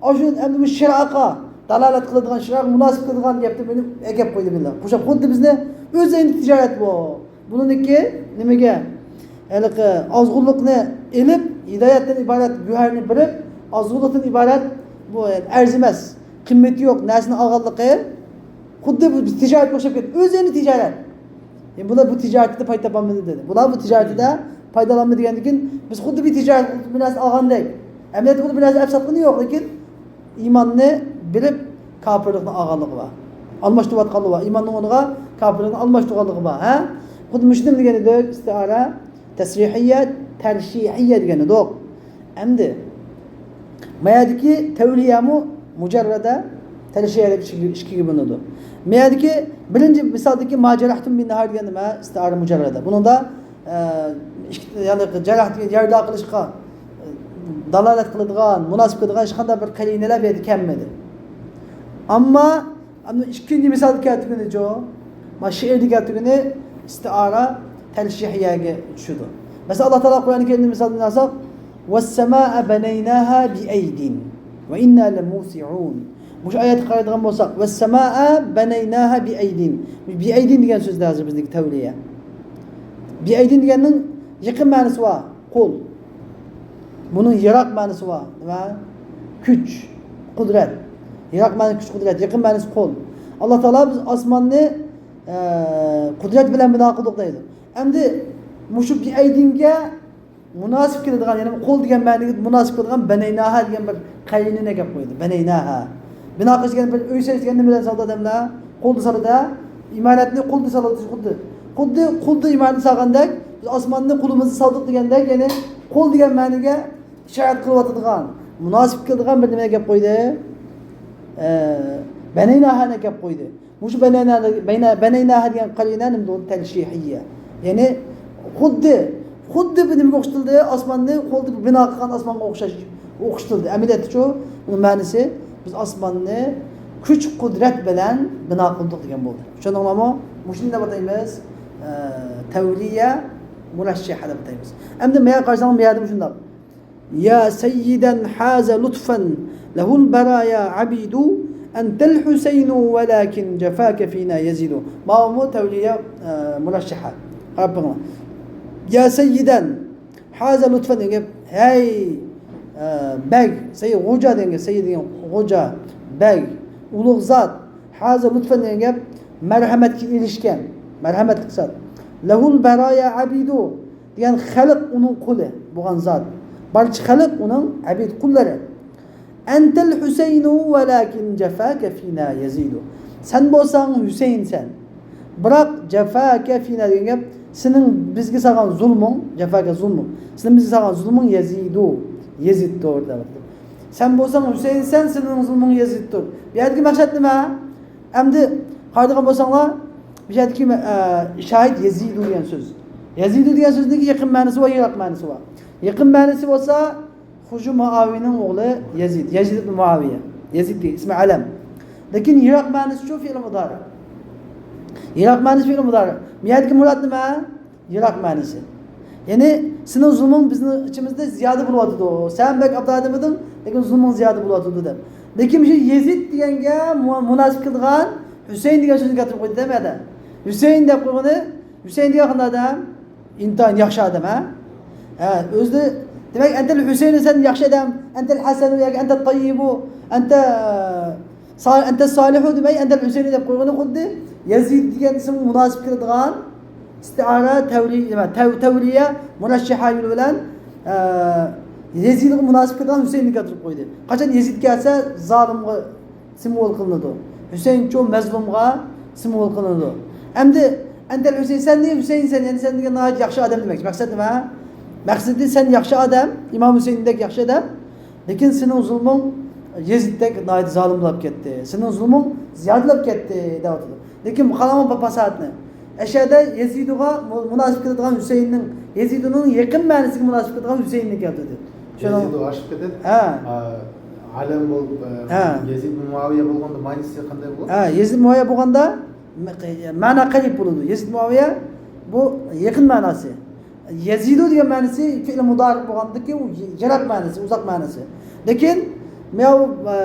ئاشۇ، ئەمدى بۇ شىرائقا دالالەت قىلىدىغان، شىرائقا مۇناسىپ كېلىدىغان گەپنى مېنى ئەكەپ قويدى بىللە. قوشۇپ خۇددى بىزنى ئۆز ئەينى تىجارەت بۇ. بۇنىڭدىكى نېمىگە؟ ھېلىقى ئازغۇنلۇقنى ئېلىپ، ھىدايەتتىن ئىبارەت گۆھەرنى بېرىپ، ئازغۇنلۇقتىن ئىبارەت بۇ ئەرزىمەس، قىممىتى يوق نەرسىنى ئالغانلىقى خۇددى بۇ تىجارەتكە ئوخشاپ كەتتى. ئۆز ئەينى تىجارەت. يەنى بۇلار بۇ تىجارىتىدە پايدا تاپالمىدى دېدى. بۇلار بۇ تىجارىتىدە پايدىلانمىدى دېگەندىن كېيىن، بىز خۇددى بىر تىجارەت، بىر نەرسە ئالغاندەك. ئەمەلىيەتتە بۇنى بىر نەرسە ئەپ ساتقىنى يوق، لېكىن ئىماننى بېرىپ كاپىرلىقنى ئالغانلىقى بار. ئالماشتۇرۇۋاتقانلىقى بار. ئىماننىڭ ئورنىغا كاپىرلىقنى ئالماشتۇرغانلىقى بار. ھە؟ خۇددى مۇشۇنى دېگەن ئىدۇق، ئىستىئارە، تەسرىھىيە، تەرشىھىيە دېگەن ئىدۇق. ئەمدى ما يەردىكى تەۋلىيەمۇ مۇجەررەدە، تەرشىھىيە دەپ ئىككىگە، ئىككىگە بۆلۈنىدۇ. ما يەردىكى بىرىنچى مىسالدىكى ما جەرەھتۇم بىننەھار دېگەن نېمە؟ ئىستىئارە مۇجەررەدە. بۇنىڭدا، ئە، ئىككى، يەنى جەرەھ دېگەن يەردە قىلىشقا، دالالەت قىلىدىغان، مۇناسىپ قىلىدىغان ھېچقانداق بىر قەرىنىلەر بۇ يەردە كەلمىدى. ئەمما، ئەمدى ئىككىنچى مىسالدا كەلتۈرگىنىچۇ؟ ما شېئىردا كەلتۈرگىنى ئىستىئارە تەرشىھىيەگە چۈشىدۇ. مەسىلەن، ئاللا تائالا قۇرئان كەرىمدە مىسالنى ئالساق، والسماء بنيناها بأيد وإنا لموسعون. مۇشۇ ئايەتكە قارايدىغان بولساق، والسماء بنيناها بأيد. بأيد دېگەن سۆزدە ھازىر بىزنىڭكى تەۋلىيە. بأيد دېگەننىڭ يېقىن مەنىسى بار. قول. بۇنىڭ يىراق مەنىسى بار. نېمە؟ كۈچ، قۇدرەت. يىراق مەنىسى كۈچ، قۇدرەت. يېقىن مەنىسى قول. ئاللا تائالا بىز ئاسماننى، ئە، قۇدرەت بىلەن بىنا قىلدۇق دەيدۇ. ئەمدى مۇشۇ بأيدنگە مۇناسىپ كېلىدىغان، يەنى قول دېگەن مەنىگە مۇناسىپ كېلىدىغان بنيناها دېگەن بىر قەرىنىنى ئەكەپ قويدى. بنيناها. بىنا قىلىش دېگەن بىر ئۆي سېلىش دېگەن نېمە بىلەن سالىدۇ ئادەملەر؟ قولدا سالىدۇ. ئىمارەتنى قولدا سالىدۇ خۇددى. خۇددى قولدا ئىمارەتنى سالغاندەك، بىز ئاسماننى قولىمىزدا سالدۇق دېگەندەك، يەنى قول دېگەن مەنىگە ئىشارەت قىلىۋاتىدىغان، مۇناسىپ كېلىدىغان بىر نېمىنى ئەكەپ قويدى. ئە، بنيناهانى ئەكەپ قويدى. مۇشۇ بنينا، بنينا، بنيناها دېگەن قەرىنە نېمە بولدى؟ تەرشىھىيە. يەنى خۇددى، خۇددى بىر نېمىگە ئوخشىتىلدى؟ ئاسماننى خۇددى بىر بىنا قىلغان ئاسمانغا ئوخشاش، ئوخشىتىلدى. ئەمەلىيەتتىچۇ؟ ئۇنىڭ مەنىسى، بىز ئاسماننى كۈچ قۇدرەت بىلەن بىنا قىلدۇق دېگەن بولدى. چۈشەندىڭلارمۇ؟ مۇشۇنى دەپ ئاتايمىز، ئە، تەۋلىيە مۇرەششەھە دەپ ئاتايمىز. ئەمدى مەيەر قارىساڭ، مەيەردە مۇشۇنداق. يا سيدا حاز لطفا له البرايا عبيد، أنت الحسين ولكن جفاك فينا يزيد. ماۋۇمۇ تەۋلىيە، ئە، مۇرەششەھە. قاراپ بېقىڭلار. يا سيدا حاز لطفا دېگەن گەپ، ھەي، ئە، بەگ، سەييىد غوجا دېگەن گەپ، سەييىد دېگەن غوجا، بەگ. ئۇلۇغ زات. ھازا لۇتفەن دېگەن گەپ مەرھەمەتكە ئېرىشكەن، مەرھەمەتلىك زات. لەھۇل بەرايا ئەبىدۇ دېگەن خەلق ئۇنىڭ قۇلى بولغان زات. بارچە خەلق ئۇنىڭ ئەبىد، قۇللىرى. ئەنتەل ھۈسەينۇ ۋەلاكىن جەفاكە فىنا يەزىدۇ. سەن بولساڭ ھۈسەيىنسەن. بىراق جەفاكە فىنا دېگەن گەپ، سېنىڭ بىزگە سالغان زۇلمۇڭ، جەفاكە زۇلمۇڭ. سېنىڭ بىزگە سالغان زۇلمۇڭ يەزىدۇ، يېزىدتۇر دەۋاتىدۇ. سەن بولساڭ ھۈسەيىنسەن، سېنىڭ زۇلمۇڭ يېزىدتۇر. بۇ يەردىكى مەقسەت نېمە؟ ئەمدى قارايدىغان بولساڭلار، بۇ يەردىكى، ئە، شاھىت يېزىدۇ دېگەن سۆز. يېزىدۇ دېگەن سۆزنىڭكى يېقىن مەنىسى بار، يىراق مەنىسى بار. يېقىن مەنىسى بولسا، خۇشۇ مۇئاۋىيەنىڭ ئوغلى يېزىد، يېزىد ئىبن مۇئاۋىيە. يېزىد دېگەن ئىسمى ئەلەم. لېكىن يىراق مەنىسىچۇ؟ فېئىل مۇدارى. يىراق مەنىسى فېئىل مۇدارى. بۇ يەردىكى مۇراد نېمە؟ يىراق مەنىسى. يەنى، سېنىڭ زۇلمۇڭ بىزنىڭ ئىچىمىزدە زىيادە بولۇۋاتىدۇ. سەن بەك ئابدال ئادەم ئىدىڭ، لېكىن زۇلمۇڭ زىيادە بولۇۋاتىدۇ دەپ. لېكىن مۇشۇ يېزىد دېگەنگە مۇ-، مۇناسىپ كېلىدىغان ھۈسەيىن دېگەن سۆزنى كەلتۈرۈپ قويدى دە مەدە. ھۈسەيىن دەپ قويغىنى، ھۈسەيىن دېگەن قانداق ئادەم؟ ئىنتايىن ياخشى ئادەم، ھە؟ ھە، ئۆزى، دېمەك، ئەنتەل ھۈسەيىن، سەن ياخشى ئادەم، ئەنتەل ھەسەنۇ ياكى ئەنتەل تەييىبۇ، ئەنتە سا-، ئەنتە سالىھۇ دېمەي، ئەنتەل ھۈسەينى دەپ قويغىنى خۇددى يەزىد دېگەن ئىسىمغا مۇناسىپ كېلىدىغان ئىستىئارە تەۋرى-، نېمە، تەۋ-، تەۋرىيە مۇرەششەھە يولى بىلەن، ئە، يەزىدقا مۇناسىپ كېلىدىغان ھۈسەيننى كەلتۈرۈپ قويدى. قاچان يەزىد كەلسە، زالىمغا سىمۋول قىلىنىدۇ. ھۈسەيىنچۇ مەزلۇمغا سىمۋول قىلىنىدۇ. ئەمدى، ئەنتەل ھۈسەيىن، سەن نېمە ھۈسەيىنسەن، يەنى سەن دېگەن ناھايىتى ياخشى ئادەم دېمەكچى. مەقسەت نېمە؟ مەقسىتى سەن ياخشى ئادەم، ئىمام ھۈسەيىندەك ياخشى ئادەم. لېكىن سېنىڭ زۇلمۇڭ يېزىدتەك ناھايىتى زالىم بولۇپ كەتتى. سېنىڭ زۇلمۇڭ زىيادىلەپ كەتتى، دەۋاتىدۇ. لېكىن قاراڭ بۇ پاساھەتنى. ئەشەدە يېزىدۇغا مۇ-، مۇناسىپ كېلىدىغان ھۈسەيىننىڭ، يېزىدۇنىڭ يېقىن مەنىسىگە مۇناسىپ كېلىدىغان ھۈسەيىننى كەلتۈردى. شۇنىڭ يېزىدۇ ئاشىپ كېتىپ، ھە. ئا، ئالەم بولۇپ، ئە، ھە. يېزىد بىن مۇئاۋىيە بولغاندا مەنىسى قانداق بولىدۇ؟ ھە، يېزىد مۇئاۋىيە بولغاندا مە-، مەنا قەرىب بولىدۇ. يېزىد مۇئاۋىيە بۇ يېقىن مەناسى. يېزىدۇ دېگەن مەنىسى فېئىل مۇدارىئ بولغاندىكى ئۇ يىراق مەنىسى، ئۇزاق مەنىسى. لېكىن مەۋ-، ئە،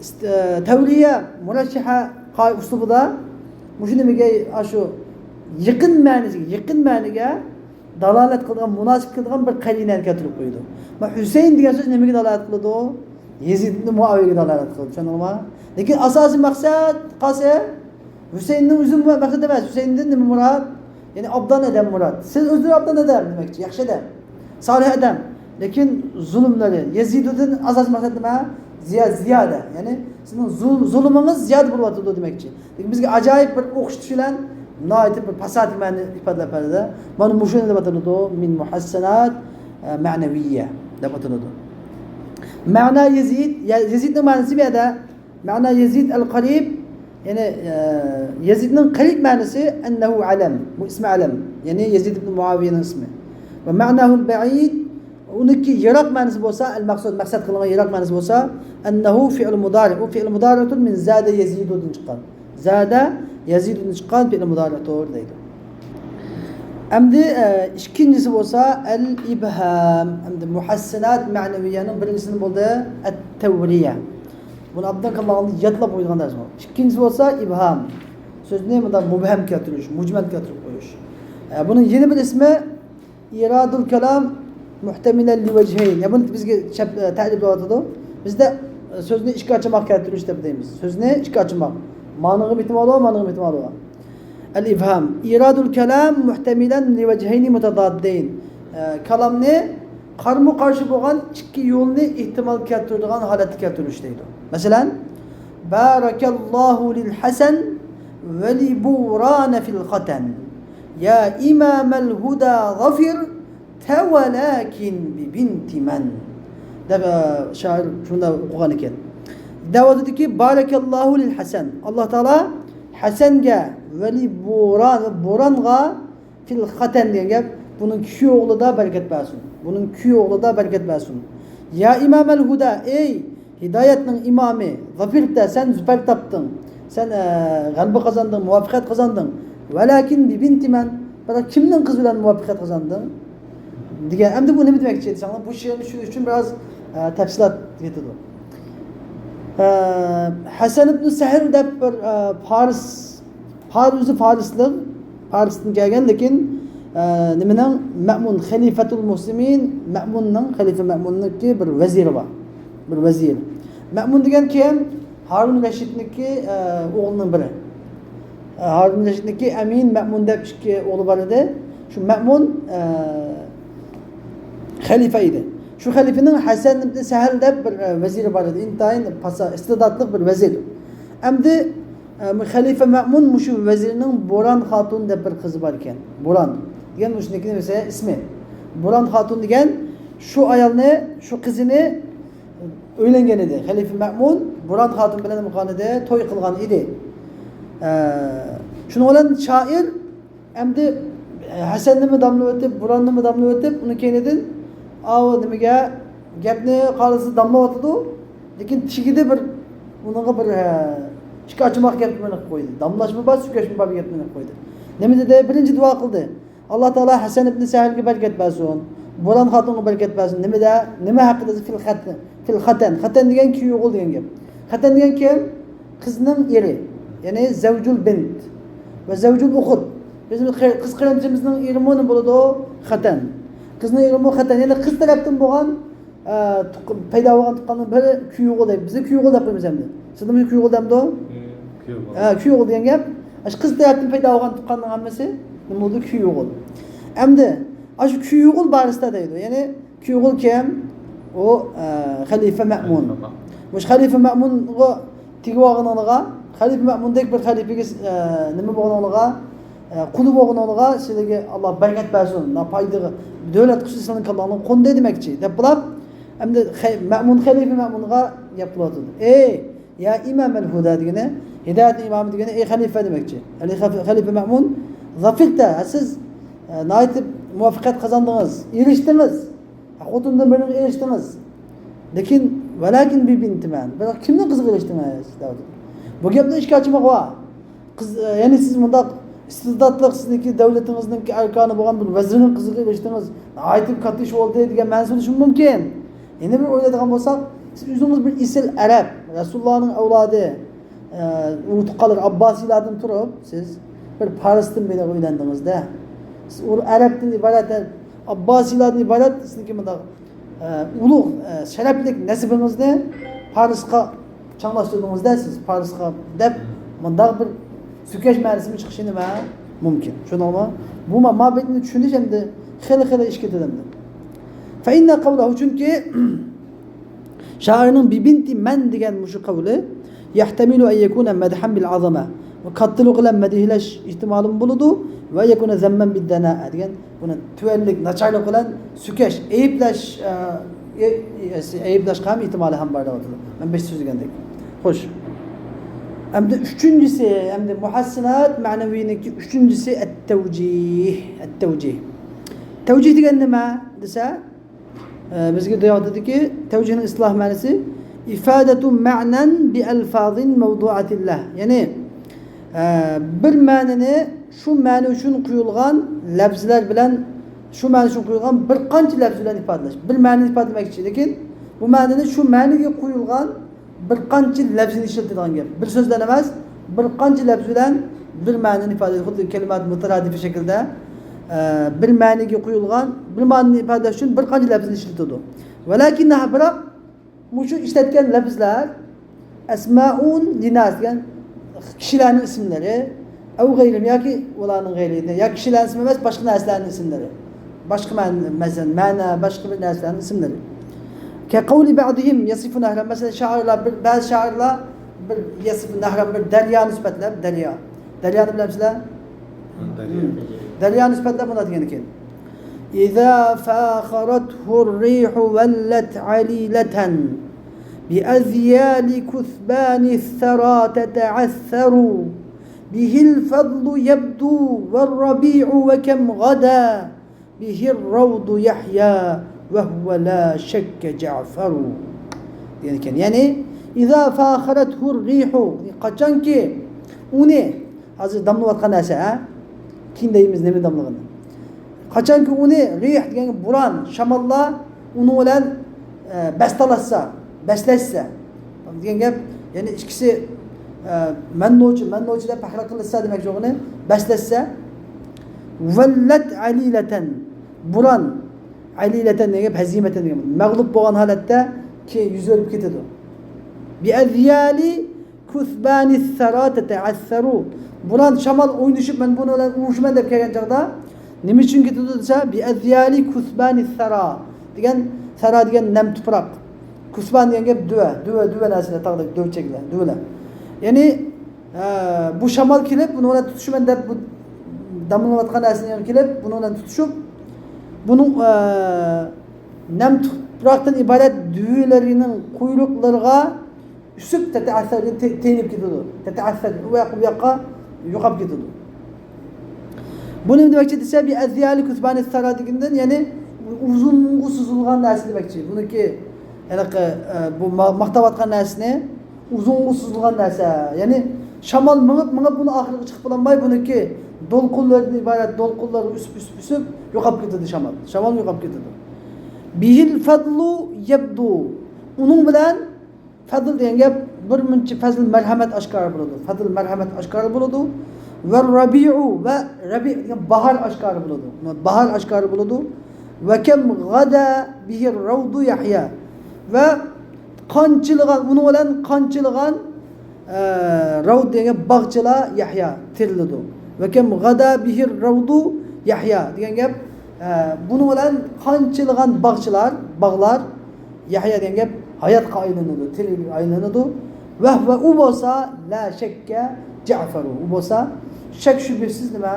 ئىست-، ئە، تەۋرىيە مۇرەششەھە قائىدە ئۇسلۇبىدا مۇشۇ نېمىگە، ئاشۇ يېقىن مەنىسىگە، يېقىن مەنىگە دالالەت قىلىدىغان، مۇناسىپ كېلىدىغان بىر قەرىنەنى كەلتۈرۈپ قويىدۇ. مانا ھۈسەيىن دېگەن سۆز نېمىگە دالالەت قىلىدۇ؟ يېزىد ئىبن مۇئاۋىيەگە دالالەت قىلىدۇ. چۈشەندىڭلارمۇ؟ لېكىن ئاساسىي مەقسەت قالسا، ھۈسەيىندىن ئۆزى مۇراد، مەقسەت ئەمەس. ھۈسەيىندىن نېمە مۇراد؟ يەنى ئابدان ئادەم مۇراد. سىز ئۆزلىرى ئابدان ئادەم دېمەكچى، ياخشى ئادەم، سالىھ ئادەم. لېكىن زۇلۇملىرى، يېزىدۇدىن ئاساسىي مەقسەت نېمە؟ زىيا-، زىيادە. يەنى سىزنىڭ زۇل-، زۇلۇمىڭىز زىيادە بولۇۋاتىدۇ دېمەكچى. لېكىن بىزگە ئاجايىپ بىر ئوخشىتىش بىلەن ناھايىتى بىر پاساھەتلىك مەنىنى ئىپادىلەپ بەردى. مانا مۇشۇنى دەپ ئاتىلىدۇ، مىن مۇھەسسەنات، ئە، مەنەۋىيە دەپ ئاتىلىدۇ. مەنا يېزىد، يە-، يېزىدنىڭ مەنىسى بۇ يەردە مەنا يېزىد ئەل قەرىب، يەنى، ئە، يېزىدنىڭ قەرىب مەنىسى ئەننەھۇ ئەلەم، بۇ ئىسمى ئەلەم، يەنى يېزىد ئىبن مۇئاۋىيەنىڭ ئىسمى. ۋە مەناھۇل بەئىد، ئۇنىڭكى يىراق مەنىسى بولسا، ئەل مەقسۇد، مەقسەت قىلىنغان يىراق مەنىسى بولسا، ئەننەھۇ فېئىل مۇدارىئۇ، فېئىل مۇدارىئۇدۇر مىن زادە يېزىدۇدىن چىققان. زادە يېزىدۇدىن چىققان فېئىل مۇدارىئۇدۇر دەيدۇ. ئەمدى، ئە، ئىككىنچىسى بولسا ئەل ئىبھام. ئەمدى مۇھەسسىنات مەنىۋىيەنىڭ بىرىنچىسى بولدى ئەت تەۋرىيە. بۇنى ئابدان كاللاڭلارنى يادلاپ قويىدىغان دەرس بۇ. ئىككىنچىسى بولسا ئىبھام. سۆزنى مۇنداق مۇبھەم كەلتۈرۈش، مۇجمەل كەلتۈرۈپ قويۇش. ئە، بۇنىڭ يەنە بىر ئىسمى ئىرادۇل كالام مۇھتەمىلەن لىۋەجھەين. يا بۇنى بىزگە چەپ-، تەرىپلەۋاتىدۇ. بىزدە، ئە، سۆزنى ئىككى ئاچىماق كەلتۈرۈش دەپ دەيمىز. سۆزنى ئىككى ئاچىماق. مانىغا ئېھتىمال بار، مانىغا ئېھتىمال بار. ئەل ئىبھام. ئىرادۇل كالام مۇھتەمىلەن لىۋەجھەينى مۇتەزاددەين. ئە، كالامنى قارمۇ قارشى بولغان ئىككى يولنى ئېھتىمال كەلتۈرىدىغان ھالەتتە كەلتۈرۈش دەيدۇ. مەسىلەن، بارەكەللاھۇ لىل ھەسەن ۋە لى بۇرانە فىل خەتەن. يا ئىمامەل ھۇدا ظەفىر تەۋەلاكىن بى بىنتى مەن. دەپ، ئە، شائىر شۇنداق ئوقۇغان ئىكەن. دەۋاتىدۇكى، بارەكەللاھۇ لىل ھەسەن. ئاللا تائالا ھەسەنگە ۋە لى بۇران، بۇرانغا فىل خەتەن دېگەن گەپ، بۇنىڭ كۈيى ئوغلىدا بەرىكەت بەرسۇن. بۇنىڭ كۈيى ئوغلىدا بەرىكەت بەرسۇن. يا ئىمامەل ھۇدا، ئەي ھىدايەتنىڭ ئىمامى، ظەفىرتە، سەن زۇپەر تاپتىڭ، سەن، ئە، غەلىبە قازاندىڭ، مۇۋەپپەقىيەت قازاندىڭ. ۋەلاكىن بى بىنتى مەن، بىراق كىمنىڭ قىزى بىلەن مۇۋەپپەقىيەت قازاندىڭ؟ دېگەن، ئەمدى بۇ نېمە دېمەكچى دېسەڭلار، بۇ شېئىرنى چۈشىنىش ئۈچۈن بىراز، ئە، تەپسىلات كېتىدۇ. ئە، ھەسەن ئىبنى سەھل دەپ بىر، ئە، پارس پار-، ئۆزى پارسلىق، پارستىن كەلگەن، لېكىن، ئە، نېمىنىڭ، مەئمۇن، خەلىفەتۇل مۇسلىمىن، مەئمۇننىڭ، خەلىپە مەئمۇننىڭكى بىر ۋەزىرى بار. بىر ۋەزىر. مەئمۇن دېگەن كىم؟ ھارۇن رەشىدنىڭكى، ئە، ئوغلىنىڭ بىرى. ئە، ھارۇن رەشىدنىڭكى ئەمىن، مەمۇن دەپ ئىككى ئوغلى بار ئىدى. شۇ مەمۇن، ئە، خەلىپە ئىدى. شۇ خەلىپىنىڭ ھەسەن ئىبن سەھەل دەپ بىر، ئە، ۋەزىرى بار ئىدى. ئىنتايىن پاسا، ئىستىداتلىق بىر ۋەزىر. ئەمدى، ئە، خەلىپە مەمۇن مۇشۇ ۋەزىرنىڭ بوران خاتۇن دەپ بىر قىزى بار ئىكەن. بوران دېگەن مۇشۇنىڭكى نېمىسى، ئىسمى. بوران خاتۇن دېگەن شۇ ئايالنى، شۇ قىزىنى ئۆيلەنگەن ئىدى. خەلىپە مەمۇن بوران خاتۇن بىلەن نېمە قىلغان ئىدى؟ توي قىلغان ئىدى. ئە، شۇنىڭ بىلەن شائىر ئەمدى ھەسەننىمۇ داملىۋېتىپ، بوراننىمۇ داملىۋېتىپ، ئۇنىڭ كەينىدىن، ئاۋۇ نېمىگە، گەپنى قارىسا داملاۋاتىدۇ، لېكىن تېگىدە بىر، ئۇنىڭغا بىر، ئە، ئىككى ئاچىماق گەپنى قىلىپ قويدى. داملاشمۇ بار، سۈكەشمۇ بار گەپنى قىلىپ قويدى. نېمە دېدى؟ بىرىنچى دۇئا قىلدى. ئاللا تائالا ھەسەن ئىبن سەھەلگە بەرىكەت بەرسۇن. بوران خاتۇنغا بەرىكەت بەرسۇن. نېمىدە؟ نېمە ھەققىدە؟ فىل خەت-، فىل خەتەن. خەتەن دېگەن كۈيئوغۇل دېگەن گەپ. خەتەن دېگەن كىم؟ قىزنىڭ ئېرى. يەنى زەۋجۇل بىنت ۋە زەۋجۇل ئۇخت. بىزنىڭ قى-، قىز قېرىندىشىمىزنىڭ ئېرىمۇ نېمە بولىدۇ؟ خەتەن. قىزنىڭ ئېرىمۇ خەتەن. يەنى قىز تەرەپتىن بولغان ئە، تۇغ-، پەيدا بولغان تۇغقاننىڭ بىرى كۈيئوغۇل دەيدۇ. بىزدە كۈيئوغۇل دەپ قويىمىز ئەمدى. سىزدىمۇ كۈيئوغۇل دەمدۇ؟ كۈيئوغۇل. ئە، كۈيئوغۇل دېگەن گەپ. ئاشۇ قىز تەرەپتىن پەيدا بولغان تۇغقاننىڭ ھەممىسى نېمە بولىدۇ؟ كۈيئوغۇل. ئەمدى ئاشۇ كۈيئوغۇل بارىسىدا دەيدۇ. يەنى كۈيئوغۇل كىم؟ ئۇ، ئە، خەلىپە مەمۇن. خەلىپە مەمۇن. مۇشۇ خەلىپە مەمۇنغا تېگىۋالغىنىڭلارغا، خەلىپە مەمۇندەك بىر خەلىپىگە، ئە، نېمە بولغىنىڭلارغا، ئە، قۇل بولغىنىڭلارغا سىلەرگە ئاللا بەرىكەت بەرسۇن، پايدىغا، دۆلەت قۇشى سىلەرنىڭ كاللاڭلارغا قوندى دېمەكچى، دەپ بولۇپ، ئەمدى خەي-، مەمۇن، خەلىپە مەمۇنغا گەپ قىلىۋاتىدۇ. ئەي، يا ئىمامەل ھۇدا دېگىنى، ھىدايەتنىڭ ئىمامى دېگىنى، ئەي خەلىپە دېمەكچى. يەنى خەف-، خەلىپە مەمۇن، زافىرتە، سىز، ئە، ناھايىتى مۇۋەپپەقىيەت قازاندىڭىز، ئېرىشتىڭىز. خوتۇندىن بىرىگە ئېرىشتىڭىز. لېكىن، ۋەلەكىن بى بىنتى مەن. بىراق كىمنىڭ قىزىغا ئېرىشتىڭىز؟ دەۋاتىدۇ. بۇ گەپنىڭ ئىككى ئاچىمىقى بار. قىز، يەنى سىز مۇنداق ئىستىداتلىق، سىزنىڭكى دەۋلىتىڭىزنىڭكى ئەركانى بولغان بىر ۋەزىرنىڭ قىزىغا ئېرىشتىڭىز. ناھايىتى كاتتا ئىش بولدى دېگەن مەنىسىنى چۈشىنىشى مۇمكىن. يەنە بىر ئويلايدىغان بولساق، سىز ئۆزىڭىز بىر ئېسىل ئەرەب، رەسۇلۇللانىڭ ئەۋلادى، ئە، ئۇ تۇغقانلىرى ئابباسىيلاردىن تۇرۇپ، سىز بىر پارستىن بىرىگە ئۆيلەندىڭىز-دە. سىز ئۇ ئەرەبتىن ئىبارەت، ئابباسىيلاردىن ئىبارەت سىزنىڭكى مۇنداق، ئە، ئۇلۇغ، ئە، شەرەپلىك نەسىبىڭىزنى پارسقا چاڭلاشتۇردىڭىز-دە سىز، پارسقا دەپ مۇنداق بىر سۆكۈش مەنىسىمۇ چىقىشى نېمە؟ مۇمكىن. شۇنىڭغا بۇ ما-، مابەيتنى چۈشىنىش ئەمدى خېلى، خېلى ئىش كېتىدۇ ئەمدى. فإن قوله، چۈنكى شائىرنىڭ بى بىنتى مەن دېگەن مۇشۇ قەۋلى، يەھتەمىلۇ ئەن يەكۇنە مەدھەن بىل ئازامە، كاتتىلىق بىلەن مەدھىيلەش ئېھتىمالىمۇ بولىدۇ، ۋە يەكۇنە زەممەن بىد دەنائە دېگەن بۇنى تۆۋەنلىك، ناچارلىق بىلەن سۆكۈش، ئەيىبلەش، ئە، ئە-، ئە-، ئەيىبلەشكە ھەم ئېھتىمالى ھەم بار دەۋاتىدۇ. مەن بېشىدا سۆزلىگەندەك. خوش. ئەمدى ئۈچىنچىسى، ئەمدى مۇھەسسىنات مەنىۋىنىڭكى ئۈچىنچىسى ئەت-تەۋجىھ، ئەت-تەۋجىھ. تەۋجىھ دېگەن نېمە دېسە، ئە، بىزگە دەۋاتىدۇكى، تەۋجىھنىڭ ئىستىلاھ مەنىسى، ئىفادەتۇ مەنەن بىئەلفازىن مەۋدۇئەتىللەھ. يەنى، ئە، بىر مەنىنى شۇ مەنە ئۈچۈن قويۇلغان لەپزلەر بىلەن، شۇ مەنە ئۈچۈن قويۇلغان بىر قانچە لەپز بىلەن ئىپادىلەش. بىر مەنىنى ئىپادىلىمەكچى، لېكىن بۇ مەنىنى شۇ مەنىگە قويۇلغان بىر قانچە لەپزنى ئىشلىتىدىغان گەپ. بىر سۆز بىلەن ئەمەس، بىر قانچە لەپز بىلەن بىر مەنىنى ئىپادىلەيدۇ. خۇددى كەلىمات مۇتارادىپى شەكلىدە، ئە، بىر مەنىگە قويۇلغان، بىر مەنىنى ئىپادىلەش ئۈچۈن بىر قانچە لەپزنى ئىشلىتىدۇ. ۋەلەكىننەھا، بىراق مۇشۇ ئىشلەتكەن لەپزلەر ئەسمائۇن لىناس دېگەن كىشىلەرنىڭ ئىسىملىرى، ئەۋ غەيرىم ياكى ئۇلارنىڭ غەيرى، يا كىشىلەرنىڭ ئىسمى ئەمەس، باشقا نەرسىلەرنىڭ ئىسىملىرى. باشقا مەن-، مەسىلەن، مەنە، باشقا بىر نەرسىلەرنىڭ ئىسىملىرى. كەقەۋلى بەزىھىم يەسىفۇ نەھرەن. مەسىلەن، شائىرلار، بىر، بەزى شائىرلار بىر يەسىفۇ نەھرەن، بىر دەريانى سۈپەتلەپ، دەريا. دەريانى بىلەمسىلەر؟ دەريا. دەريانى سۈپەتلەپ مۇنداق دېگەن ئىكەن. إذا فاخرته الريح ولت عليلة بأذيال كثبان الثرى تتعثر به الفضل يبدو والربيع وكم غدا به الروض يحيا وهو لا شك جعفر. دېگەن ئىكەن. يەنى، إذا فاخرته الريح، قاچانكى ئۇنى، ھازىر داملىۋاتقان نەرسە، ھە؟ كېيىن دەيمىز نېمە داملىغىنى. قاچانكى ئۇنى رىھ دېگەن بوران، شاماللار ئۇنىڭ بىلەن، ئە، بەستەلەشسە، بەسلەشسە دېگەن گەپ، يەنى ئىككىسى، ئە، مەن نوچى، مەن نوچى دەپ پەخىر قىلىشسا دېمەكچى بولغىنى، بەسلەشسە، ۋەللەت ئەلىلەتەن، بوران، ئەلىلەتەن دېگەن گەپ ھەزىمەتەن دېگەن، مەغلۇپ بولغان ھالەتتە كېيىن يۈز ئۆرۈپ كېتىدۇ. بىئەزيالى كثبان الثرى تتعثر. بوران، شامال ئوينىشىپ، مەن بۇنىڭ بىلەن ئۇرۇشىمەن دەپ كەلگەن چاغدا نېمە ئۈچۈن كېتىدۇ دېسە، بأذيال كثبان الثرى دېگەن، سەرا دېگەن نەم تۇپراق. كۇسبان دېگەن گەپ دۆۋە، دۆۋە، دۆۋە نەرسىلەر، تاغدىكى دۆۋىچەكلەر، دۆۋىلەر. يەنى، ئە، بۇ شامال كېلىپ، بۇنىڭ بىلەن تۇتۇشىمەن دەپ، بۇ داملىنىۋاتقان نەرسىنىڭ يېنىغا كېلىپ، بۇنىڭ بىلەن تۇتۇشۇپ، بۇنىڭ، ئە، نەم تۇپراقتىن ئىبارەت دۆۋىلىرىنىڭ قۇيرۇقلىرىغا ئۈسۈپ، تەتەئەسسەر، تېيىلىپ كېتىدۇ. تەتەئەسسەر، ئۇ ياققا، بۇ ياققا يوقاپ كېتىدۇ. بۇ نېمە دېمەكچى دېسە، بىئەزيالى كۇسبانى سارا دېگەندىن، يەنى ئۇزۇنغا سوزۇلغان نەرسە دېمەكچى. بۇنىڭكى ھېلىقى، ئە، بۇ ما-، ماختاۋاتقان نەرسىنى ئۇزۇنغا سوزۇلغان نەرسە. يەنى شامال مېڭىپ، مېڭىپ بۇنى ئاخىرىغا چىقىپ بولالماي، بۇنىڭكى دولقۇنلىرىدىن ئىبارەت دولقۇنلارغا ئۈسۈپ، ئۈسۈپ، ئۈسۈپ يوقاپ كېتىدۇ شامال. شامال يوقاپ كېتىدۇ. بىھىل فەدلۇ يەبدۇ. ئۇنىڭ بىلەن فەزىل دېگەن گەپ بىر مۇنچە پەزىل مەرھەمەت ئاشكارا بولىدۇ. پەزىل مەرھەمەت ئاشكارا بولىدۇ. ۋە رەبىئۇ ۋە رەبىئۇ دېگەن باھار ئاشكارا بولىدۇ. باھار ئاشكارا بولىدۇ. ۋە كەم غەدا بىھىر رەۋدۇ يەھيا. ۋە قانچىلىغان، ئۇنىڭ بىلەن قانچىلىغان، ئە، رەۋد دېگەن باغچىلار يەھيا تىرىلىدۇ. ۋە كەم غەدا بىھىر رەۋدۇ يەھيا دېگەن گەپ، ئە، بۇنىڭ بىلەن قانچىلىغان باغچىلار، باغلار يەھيا دېگەن گەپ ھاياتقا ئايلىنىدۇ، تىرىلگە ئايلىنىدۇ. ۋە، ۋە ئۇ بولسا، لا شەككە جەفەرۇ. ئۇ بولسا، شەك شۈبھىسىز نېمە؟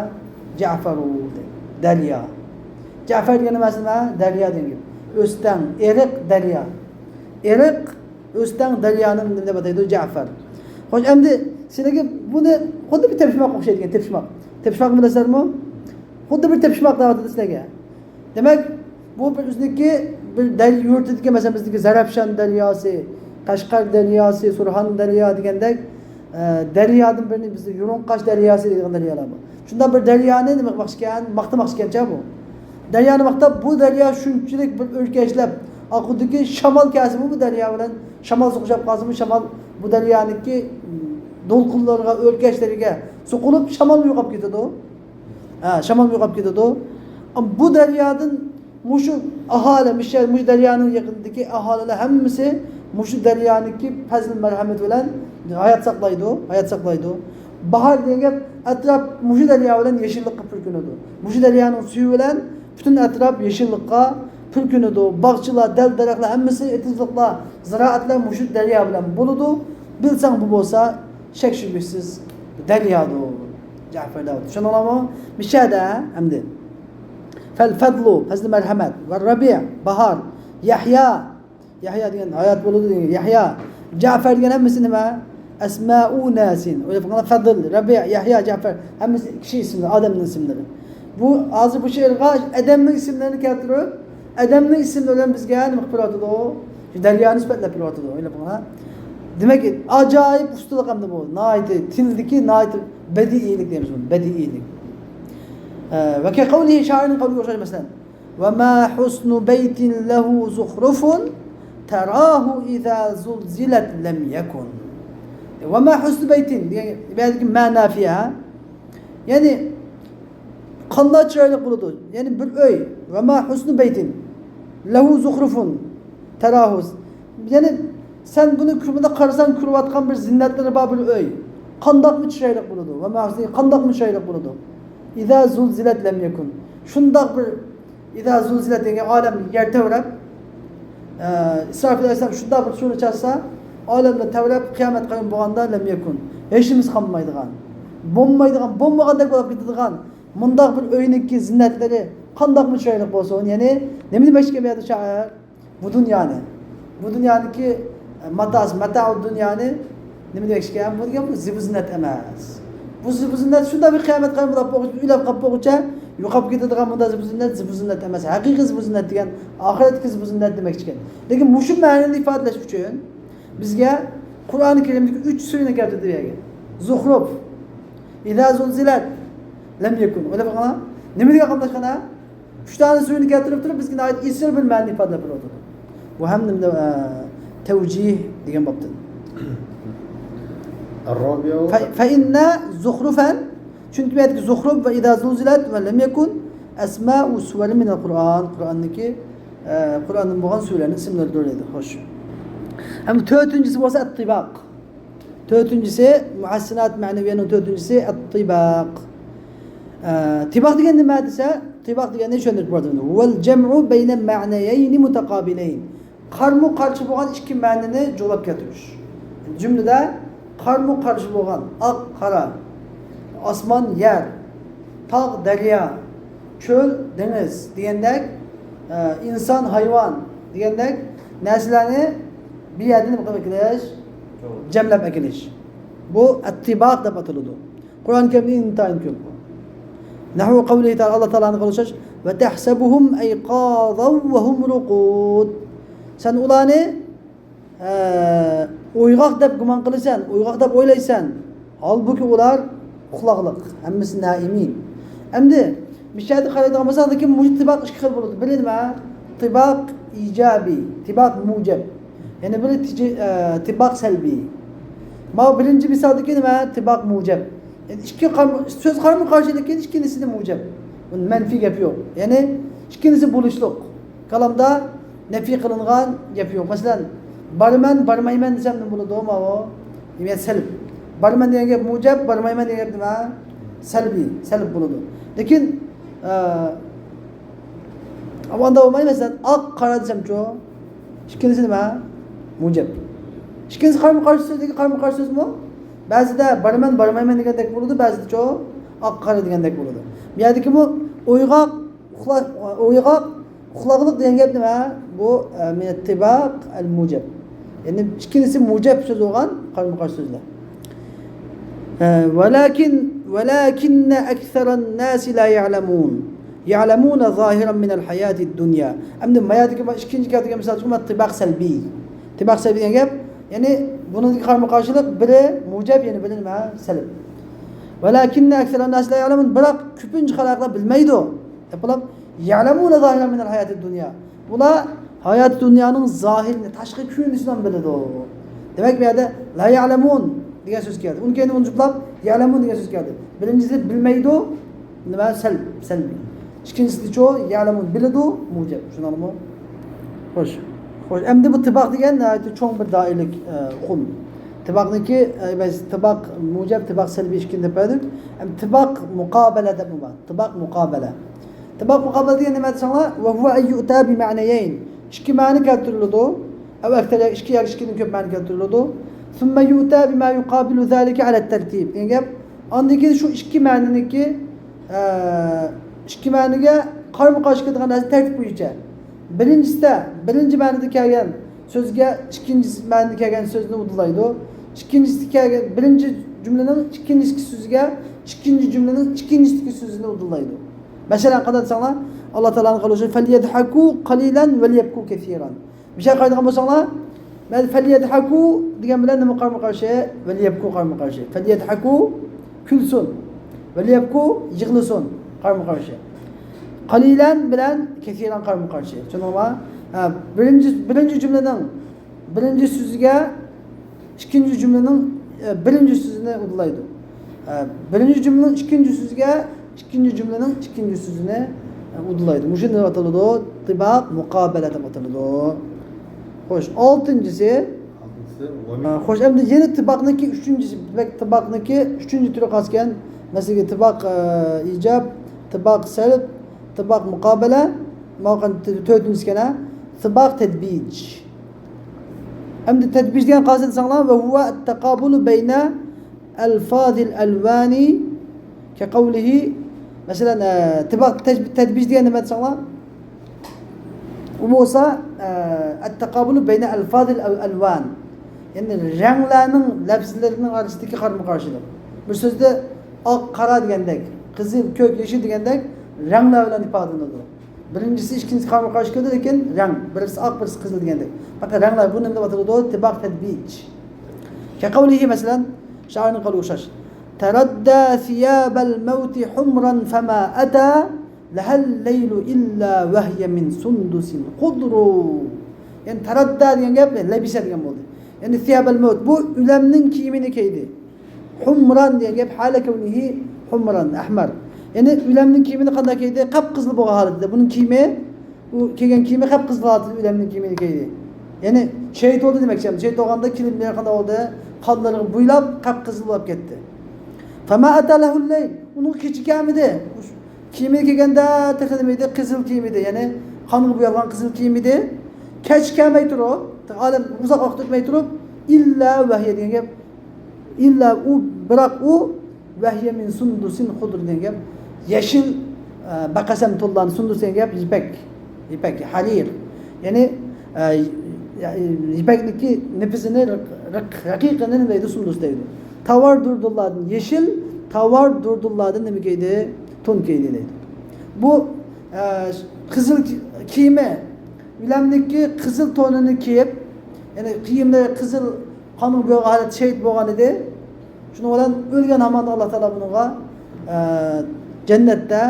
جەفەرۇ، دەريا. جەفەر دېگەن نېمە؟ دەريا دېگەن گەپ. ئۆستەڭ، ئېرىق، دەريا. ئېرىق، ئۆستەڭ، دەريانى نېمە دەپ ئاتايدۇ؟ جەفەر. خوش، ئەمدى سىلەرگە بۇنى خۇددى بىر تېپىشماققا ئوخشايدىكەن، تېپىشماق. تېپىشماقنى بىلەسىلەرمۇ؟ خۇددى بىر تېپىشماق دەۋاتىدۇ سىلەرگە. دېمەك، بۇ بىر ئۆزىنىڭكى بىر دەر-، يۇرتىدىكى، مەسىلەن، بىزدىكى زەرەپشان دەرياسى، قەشقەر دەرياسى، سۇرخان دەريا دېگەندەك، ئە، دەريادىن بىرنى بىزدە يۇرۇڭقاش دەرياسى دەيدىغان دەريالار بار. شۇنداق بىر دەريانى نېمە قىلماقچىكەن؟ ماختىماقچىكەنچە بۇ. دەريانى ماختاپ، بۇ دەريا شۇنچىلىك بىر ئۆركەشلەپ ئاقىدۇكى، شامال كەلسىمۇ بۇ دەريا بىلەن، شامال سوقۇشۇپ قالسىمۇ، شامال بۇ دەريانىڭكى دولقۇنلىرىغا، ئۆركەشلىرىگە سوقۇلۇپ، شامالمۇ يوقاپ كېتىدۇ. ھە، شامال يوقاپ كېتىدۇ. ئەم، بۇ دەريادىن مۇشۇ ئاھالە، مۇشۇ، مۇشۇ دەريانىڭ يېقىنىدىكى ئاھالىلەر ھەممىسى مۇشۇ دەريانىڭكى پەزىل مەرھەمىتى بىلەن ھايات ساقلايدۇ، ھايات ساقلايدۇ. باھار دېگەن گەپ، ئەتراپ مۇشۇ دەريا بىلەن يېشىللىققا پۈركىنىدۇ. مۇشۇ دەريانىڭ سۈيى بىلەن پۈتۈن ئەتراپ يېشىللىققا پۈركىنىدۇ. باغچىلار، دەل-دەرەخلەر، ھەممىسى، ئېتىزلىقلار، زىرائەتلەر مۇشۇ دەريا بىلەن بولىدۇ. بىلسەڭ بۇ بولسا شەك شۈبھىسىز دەريادۇر. جەفەر دەۋاتىدۇ. چۈشەندىڭلارمۇ؟ مىشەدە ئەمدى. فەل فەدلۇ، پەزلى مەرھەمەت. ۋە رەبىئ، باھار. يەھيا، يەھيا دېگەن ھايات بولىدۇ دېگەن. يەھيا. جەفەر دېگەن ھەممىسى نېمە؟ ئەسمائۇ ناسىن. ئويلاپ بېقىڭلار، فەدل، رەبىئ، يەھيا، جەفەر. ھەممىسى كىشى ئىسىملىرى، ئادەمنىڭ ئىسىملىرى. بۇ ھازىر بۇ شېئىرغا ئادەمنىڭ ئىسىملىرىنى كەلتۈرۈپ، ئادەمنىڭ ئىسىملىرى بىلەن بىزگە نېمە قىلىپ بېرىۋاتىدۇ؟ شۇ دەريانى سۈپەتلەپ بېرىۋاتىدۇ، ئويلاپ بېقىڭلار. دېمەك، ئاجايىپ ئۇستىلىق ئەمدى بۇ. ناھايىتى تىلدىكى ناھايىتى بەدىئىيلىك دەيمىز بۇنى، بەدىئىيلىك. ئە، ۋە كەقەۋلىھى، شائىرنىڭ قەۋلىگە ئوخشاش، مەسىلەن. ۋە ما ھۇسنۇ بەيتىن لەھۇ زۇخرۇفۇن تەراھۇ ئىزا زۇلزىلەت لەم يەكۇن. ۋە ما ھۇسنۇ بەيتىن دېگەن بۇ يەردىكى ما نافىيە. يەنى قانداق چىرايلىق بولىدۇ؟ يەنى بىر ئۆي. ۋە ما ھۇسنۇ بەيتىن لەھۇ زۇخرۇفۇن تەراھۇ. يەنى سەن بۇنى كۆرمىدە قارىساڭ، كۆرۈۋاتقان بىر زىننەتلىرى بار بىر ئۆي. قانداقمۇ چىرايلىق بولىدۇ؟ ۋە ما ھۇسنۇ، قانداقمۇ چىرايلىق بولىدۇ؟ ئىزا زۇلزىلەت لەم يەكۇن. شۇنداق بىر، ئىزا زۇلزىلەت دېگەن ئالەم يەر تەۋرەپ، ئە، ئىسرافىل ئەلەيھىسسالام شۇنداق بىر سۇرە چاچسا، ئالەملەر تەۋرەپ، قىيامەت قايۇم بولغاندا، لەم يەكۇن، ھېچنېمىسى قالمايدىغان، بولمايدىغان، بولمىغاندەك بولۇپ كېتىدىغان مۇنداق بىر ئۆينىڭكى زىننەتلىرى قانداقمۇ چىرايلىق بولسۇن. يەنى نېمە دېمەكچى ئىكەن بۇ يەردە شائىر؟ بۇ دۇنيانى، بۇ دۇنيانىڭكى، ئە، ماتاسى، ماتائۇ دۇنيانى نېمە دېمەكچى ئىكەن؟ بۇ دېگەن بۇ زىبۇ زىننەت ئەمەس. بۇ زىبۇ زىننەت شۇنداق بىر قىيامەت قايۇم بولۇپ بولغۇچە، ئۆيلەپ قاپ بولغۇچە يوقاپ كېتىدىغان مۇنداق زىبۇ زىننەت، زىبۇ زىننەت ئەمەس. ھەقىقىي زىبۇ زىننەت دېگەن ئاخىرەتتىكى زىبۇ زىننەت دېمەكچى ئىكەن. لېكىن مۇشۇ مەنىنى ئىپادىلەش ئۈچۈن بىزگە قۇرئانى كەرىمدىكى ئۈچ سۈرىنى كەلتۈردى بۇ يەرگە. زۇخرۇف، ئىزا زۇلزىلەت، لەم يەكۇن. ئويلاپ بېقىڭلار. نېمە دېگەن قېرىنداشلار؟ ئۈچ دانە سۈرىنى كەلتۈرۈپ تۇرۇپ، بىزگە ناھايىتى ئېسىل بىر مەنىنى ئىپادىلەپ بېرىۋاتىدۇ. بۇ ھەم نېمىدە، ئە، تەۋجىھ دېگەن بابتىن. الرابع. فە-، فەئىننە زۇخرۇفەن، چۈنكى بۇ يەردىكى زۇخرۇف ۋە ئىزا زۇلزىلەت ۋە لەم يەكۇن ئەسمائۇ سۇۋەرى مىنەل قۇرئان، قۇرئاندىكى، ئە، قۇرئاندىن بولغان سۈرىلەرنىڭ ئىسىملىرىدۇر دەيدۇ. خوش. ھەم تۆتىنچىسى بولسا ئەتتىباق. تۆتىنچىسى، مۇھەسسىنات مەنىۋىيەنىڭ تۆتىنچىسى ئەتتىباق. ئە، تىباق دېگەن نېمە دېسە، تىباق دېگەننى چۈشەندۈرۈپ بەردىم. ۋەل جەمئۇ بەينە مەنەيەينى مۇتەقابىلەين. قارمۇ قارشى بولغان ئىككى مەنىنى جۇغلاپ كەلتۈرۈش. جۈملىدە قارمۇ قارشى بولغان ئاق، قارا، ئاسمان، يەر، تاغ، دەريا، چۆل، دېڭىز دېگەندەك، ئە، ئىنسان، ھايۋان دېگەندەك نەرسىلەرنى بىر يەردىن نېمە قىلىپ ئەكېلىش؟ جەملەپ ئەكېلىش. بۇ ئەتتىباق دەپ ئاتىلىدۇ. قۇرئان كەرىمدە ئىنتايىن كۆپ بۇ. نەھۋۇ قەۋلىھى تەئالا، ئاللا تائالانىڭ قولىغا ئوخشاش، ۋە تەھسەبۇھۇم ئەيقازەن ۋە ھۇم رۇقۇد. سەن ئۇلارنى ئە، ئويغاق دەپ گۇمان قىلىسەن، ئويغاق دەپ ئويلايسەن. ھالبۇكى ئۇلار ئۇخلاقلىق، ھەممىسى نائىمىن. ئەمدى مۇشۇ يەردە قارايدىغان بولساق، لېكىن مۇشۇ تىباق ئىككى خىل بولىدۇ. بىرى نېمە؟ تىباق ئىجابىي، تىباق مۇجەب. يەنە بىرى تىجى-، ئە، تىباق سەلبىي. ماۋۇ بىرىنچى مىسالدىكى نېمە؟ تىباق مۇجەب. يەنى ئىككى قارمۇ-، سۆز قارمۇ قارشى، لېكىن ئىككىلىسىدە مۇجەب. مەنپىي گەپ يوق. يەنى ئىككىلىسى بولۇشلۇق. كالامدا نەپىي قىلىنغان گەپ يوق. مەسىلەن، بارىمەن، بارمايمەن دېسەم نېمە بولىدۇ؟ ماۋۇ، دېمەك، سەلب. بارىمەن دېگەن گەپ مۇجەب، بارمايمەن دېگەن گەپ نېمە؟ سەلبىي، سەلب بولىدۇ. لېكىن، ئە، ئۇنداق بولمايدۇ. مەسىلەن، ئاق، قارا دېسەمچۇ؟ ئىككىلىسى نېمە؟ مۇجەب. ئىككىلىسى قارمۇ قارشى سۆز، لېكىن قارمۇ قارشى سۆزمۇ؟ بەزىدە بارىمەن، بارمايمەن دېگەندەك بولىدۇ، بەزىدىچۇ ئاق، قارا دېگەندەك بولىدۇ. بۇ يەردىكىمۇ ئويغاق، ئۇخلا-، ئويغاق، ئۇخلاقلىق دېگەن گەپ نېمە؟ بۇ، ئە، مىنەتتىباق ئەل مۇجەب. يەنى ئىككىلىسى مۇجەب سۆز بولغان قارمۇ قارشى سۆزلەر. ئە، ۋەلەكىن، ۋەلەكىننە ئەكسەرەن ناسى لا يەلەمۇن. يەلەمۇنە زاھىرەن مىنەل ھاياتىد دۇنيا. ئەمدى مايادىكى ئىككىنچى كەلتۈرگەن مىسال ئۈچۈن، تىباق سەلبىي. تىباق سەلبىي دېگەن گەپ، يەنى بۇنىڭدىكى قارمۇ قارشىلىق، بىرى مۇجەب، يەنە بىرى نېمە؟ سەلب. ۋەلەكىننە ئەكسەرەن ناسى لا يەلەمۇن. بىراق كۆپىنچە خەلقلەر بىلمەيدۇ. دەپ بولۇپ، يەلەمۇنە زاھىرەن مىنەل ھاياتىد دۇنيا. بۇلار ھايات دۇنيانىڭ زاھىرىنى، تاشقى كۆرۈنۈشىنى بىلىدۇ. دېمەك، بۇ يەردە لا يەلەمۇن دېگەن سۆز كەلدى. ئۇنىڭ كەينىدىن ئۇنى جۇپلاپ، يەلەمۇن دېگەن سۆز كەلدى. بىرىنچىسى بىلمەيدۇ، نېمە؟ سەل-، سەلبىي. ئىككىنچىسىچۇ؟ يەلەمۇن، بىلىدۇ، مۇجەب. شۇنداقمۇ؟ خوش. خوش، ئەمدى بۇ تىباق دېگەن ناھايىتى چوڭ بىر دائىرىلىك، ئە، ئۇقۇم. تىباقنىڭكى، ئە، بىز تىباق مۇجەب، تىباق سەلبىي ئىككىنى دەپ بەردۇق. ئەمدى تىباق مۇقابەلە دەپمۇ بار. تىباق مۇقابەلە. تىباق مۇقابەلە دېگەن نېمە دېسەڭلار؟ ۋە ھۇۋە ئەن يۇئتە بىمەنەيەين. ئىككى مەنە كەلتۈرۈلىدۇ. ئەۋ ئەكتەر، ياكى ئىككى ياكى ئىككىدىن كۆپ مەنە كەلتۈرۈلىدۇ. ثم يؤتى بما يقابل ذلك على الترتيب دېگەن گەپ. ئاندىن كېيىن شۇ ئىككى مەنىنىڭكى، ئە، ئىككى مەنىگە قارمۇ قارشى كېلىدىغان نەرسە تەرتىپ بويىچە. بىرىنچىسىدە، بىرىنچى مەنىدە كەلگەن سۆزگە ئىككىنچى مەنىدە كەلگەن سۆزنى ئۇدۇللايدۇ. ئىككىنچىسىدە كەلگەن، بىرىنچى جۈملىنىڭ ئىككىنچىسىدىكى سۆزىگە ئىككىنچى جۈملىنىڭ ئىككىنچىسىدىكى سۆزىنى ئۇدۇللايدۇ. مەسىلەن، قانداق دېسەڭلار، ئاللا تائالانىڭ قولى شۇ، فەليەدھەكۇ قەلىلەن ۋەليەبكۇ كەسىرەن. بىر شەيئە قارايدىغان بولساڭلار، مەن فەليەدھەكۇ دېگەن بىلەن نېمە قارمۇ قارشى؟ ۋەليەبكۇ قارمۇ قارشى. فەليەدھەكۇ، كۈلسۇن. ۋەليەبكۇ، يىغلىسۇن، قارمۇ قارشى. قەلىلەن بىلەن كەسىرەن قارمۇ قارشى. چۈشەندىڭلارمۇ؟ ھە، بىرىنچى، بىرىنچى جۈملىنىڭ بىرىنچى سۆزىگە ئىككىنچى جۈملىنىڭ، ئە، بىرىنچى سۆزىنى ئۇدۇللايدۇ. ئە، بىرىنچى جۈملىنىڭ ئىككىنچى سۆزىگە ئىككىنچى جۈملىنىڭ ئىككىنچى سۆزىنى، ئە، ئۇدۇللايدۇ. مۇشۇ نېمە ئاتىلىدۇ؟ تىباق مۇقابەلە دەپ ئاتىلىدۇ. خوش، ئالتىنچىسى. ئالتىنچىسى، ۋە مىن- ئە، خوش، ئەمدى يەنە تىباقنىڭكى ئۈچىنچىسى، دېمەك، تىباقنىڭكى ئۈچىنچى تۈرى قالسىكەن. مەسىلەن، تىباق، ئە، ئىجاب، تىباق سەلب، تىباق مۇقابەلە، ماۋۇ تۆتىنچىسى ئىكەن، ھە؟ تىباق تەدبىج. ئەمدى تەدبىج دېگەن قالسا دېسەڭلار، ۋە ھۇۋە ئەتتەقابۇلۇ بەينە ئەلفازىل ئەلۋانى كەقەۋلىھى. مەسىلەن، ئە، تىباق تەج-، تەدبىج دېگەن نېمە دېسەڭلار؟ ئۇ بولسا، ئە، ئەتتەقابۇلۇ بەينە ئەلفازىل ئەل-، ئەلۋان. يەنى رەڭلەرنىڭ، لەپزىلىرىنىڭ ئارىسىدىكى قارمۇ قارشىلىق. بىر سۆزدە ئاق، قارا دېگەندەك، قىزىل، كۆك، يېشىل دېگەندەك رەڭلەر بىلەن ئىپادىلىنىدۇ. بىرىنچىسى ئىككىنچىسى قارمۇ قارشى كېلىدۇ، لېكىن رەڭ، بىرسى ئاق، بىرسى قىزىل دېگەندەك. پەقەت رەڭلەر، بۇ نېمە دەپ ئاتىلىدۇ؟ تىباق تەدبىج. كەقەۋلىھى، مەسىلەن، شائىرنىڭ قولىغا ئوخشاش. تەرەددا سىيابەل مەۋتى ھۇمران فەما ئەتا لەھەل لەيلۇ ئىللا ۋەھيە مىن سۇندۇسىن خۇدرۇ. يەنى تەرەددا دېگەن گەپ لەبىسە دېگەن بولدى. يەنى سىيابەل مەۋت، بۇ ئۆلەمنىڭ كىيىمىنى كىيدى. ھۇمران دېگەن گەپ، ھالە كەۋنىھى ھۇمران، ئەھمەر. يەنى ئۆلەمنىڭ كىيىمىنى قانداق كىيدى؟ قىپقىزىل بولغان ھالىتىدە. بۇنىڭ كىيىمى، ئۇ كىيگەن كىيىمى قىپقىزىل ھالىتىدە ئۆلەمنىڭ كىيىمىنى كىيدى. يەنى شېھىت بولدى دېمەكچى. شېھىت بولغاندا كىيىملىرى قانداق بولدى؟ قانلىرىغا بويلاپ قىپقىزىل بولۇپ كەتتى. فما أتى له الليل، ئۇنىڭغا كېچە كەلمىدى. كىيىمى كىيگەندە تېخى نېمە ئىدى؟ قىزىل كىيىم ئىدى، يەنى قانغا بويالغان قىزىل كىيىم ئىدى. كەچ كەلمەي تۇرۇپ، ئالەم ئۇزاق ۋاقىت ئۆتمەي تۇرۇپ، إلا وهي دېگەن گەپ، ئىللا ئۇ، بىراق ئۇ، وهي من سندس خضر دېگەن گەپ، يېشىل، ئە، بەقەسەم تونلارنى، سۇندۇس دېگەن گەپ يىپەك، يىپەك، ھەرىر. يەنى، ئە، يىپەكنىڭكى نېپىزىنى، رىق-، رىق-، رەقىقىنى نېمە دەيدۇ؟ سۇندۇس دەيدۇ. تاۋار دۇردۇنلاردىن، يېشىل تاۋار دۇردۇنلاردىن نېمە كىيدى؟ تون كىيدى دەيدۇ. بۇ، ئە، قىزىل كىيىمى، بىلەمدىكى قىزىل تونىنى كىيىپ، يەنى كىيىملىرى قىزىل، قانغا بويىغان ھالەتتە شېھىت بولغان ئىدى. شۇنىڭ بىلەن ئۆلگەن ھامان ئاللا تائالا بۇنىڭغا، ئە، جەننەتتە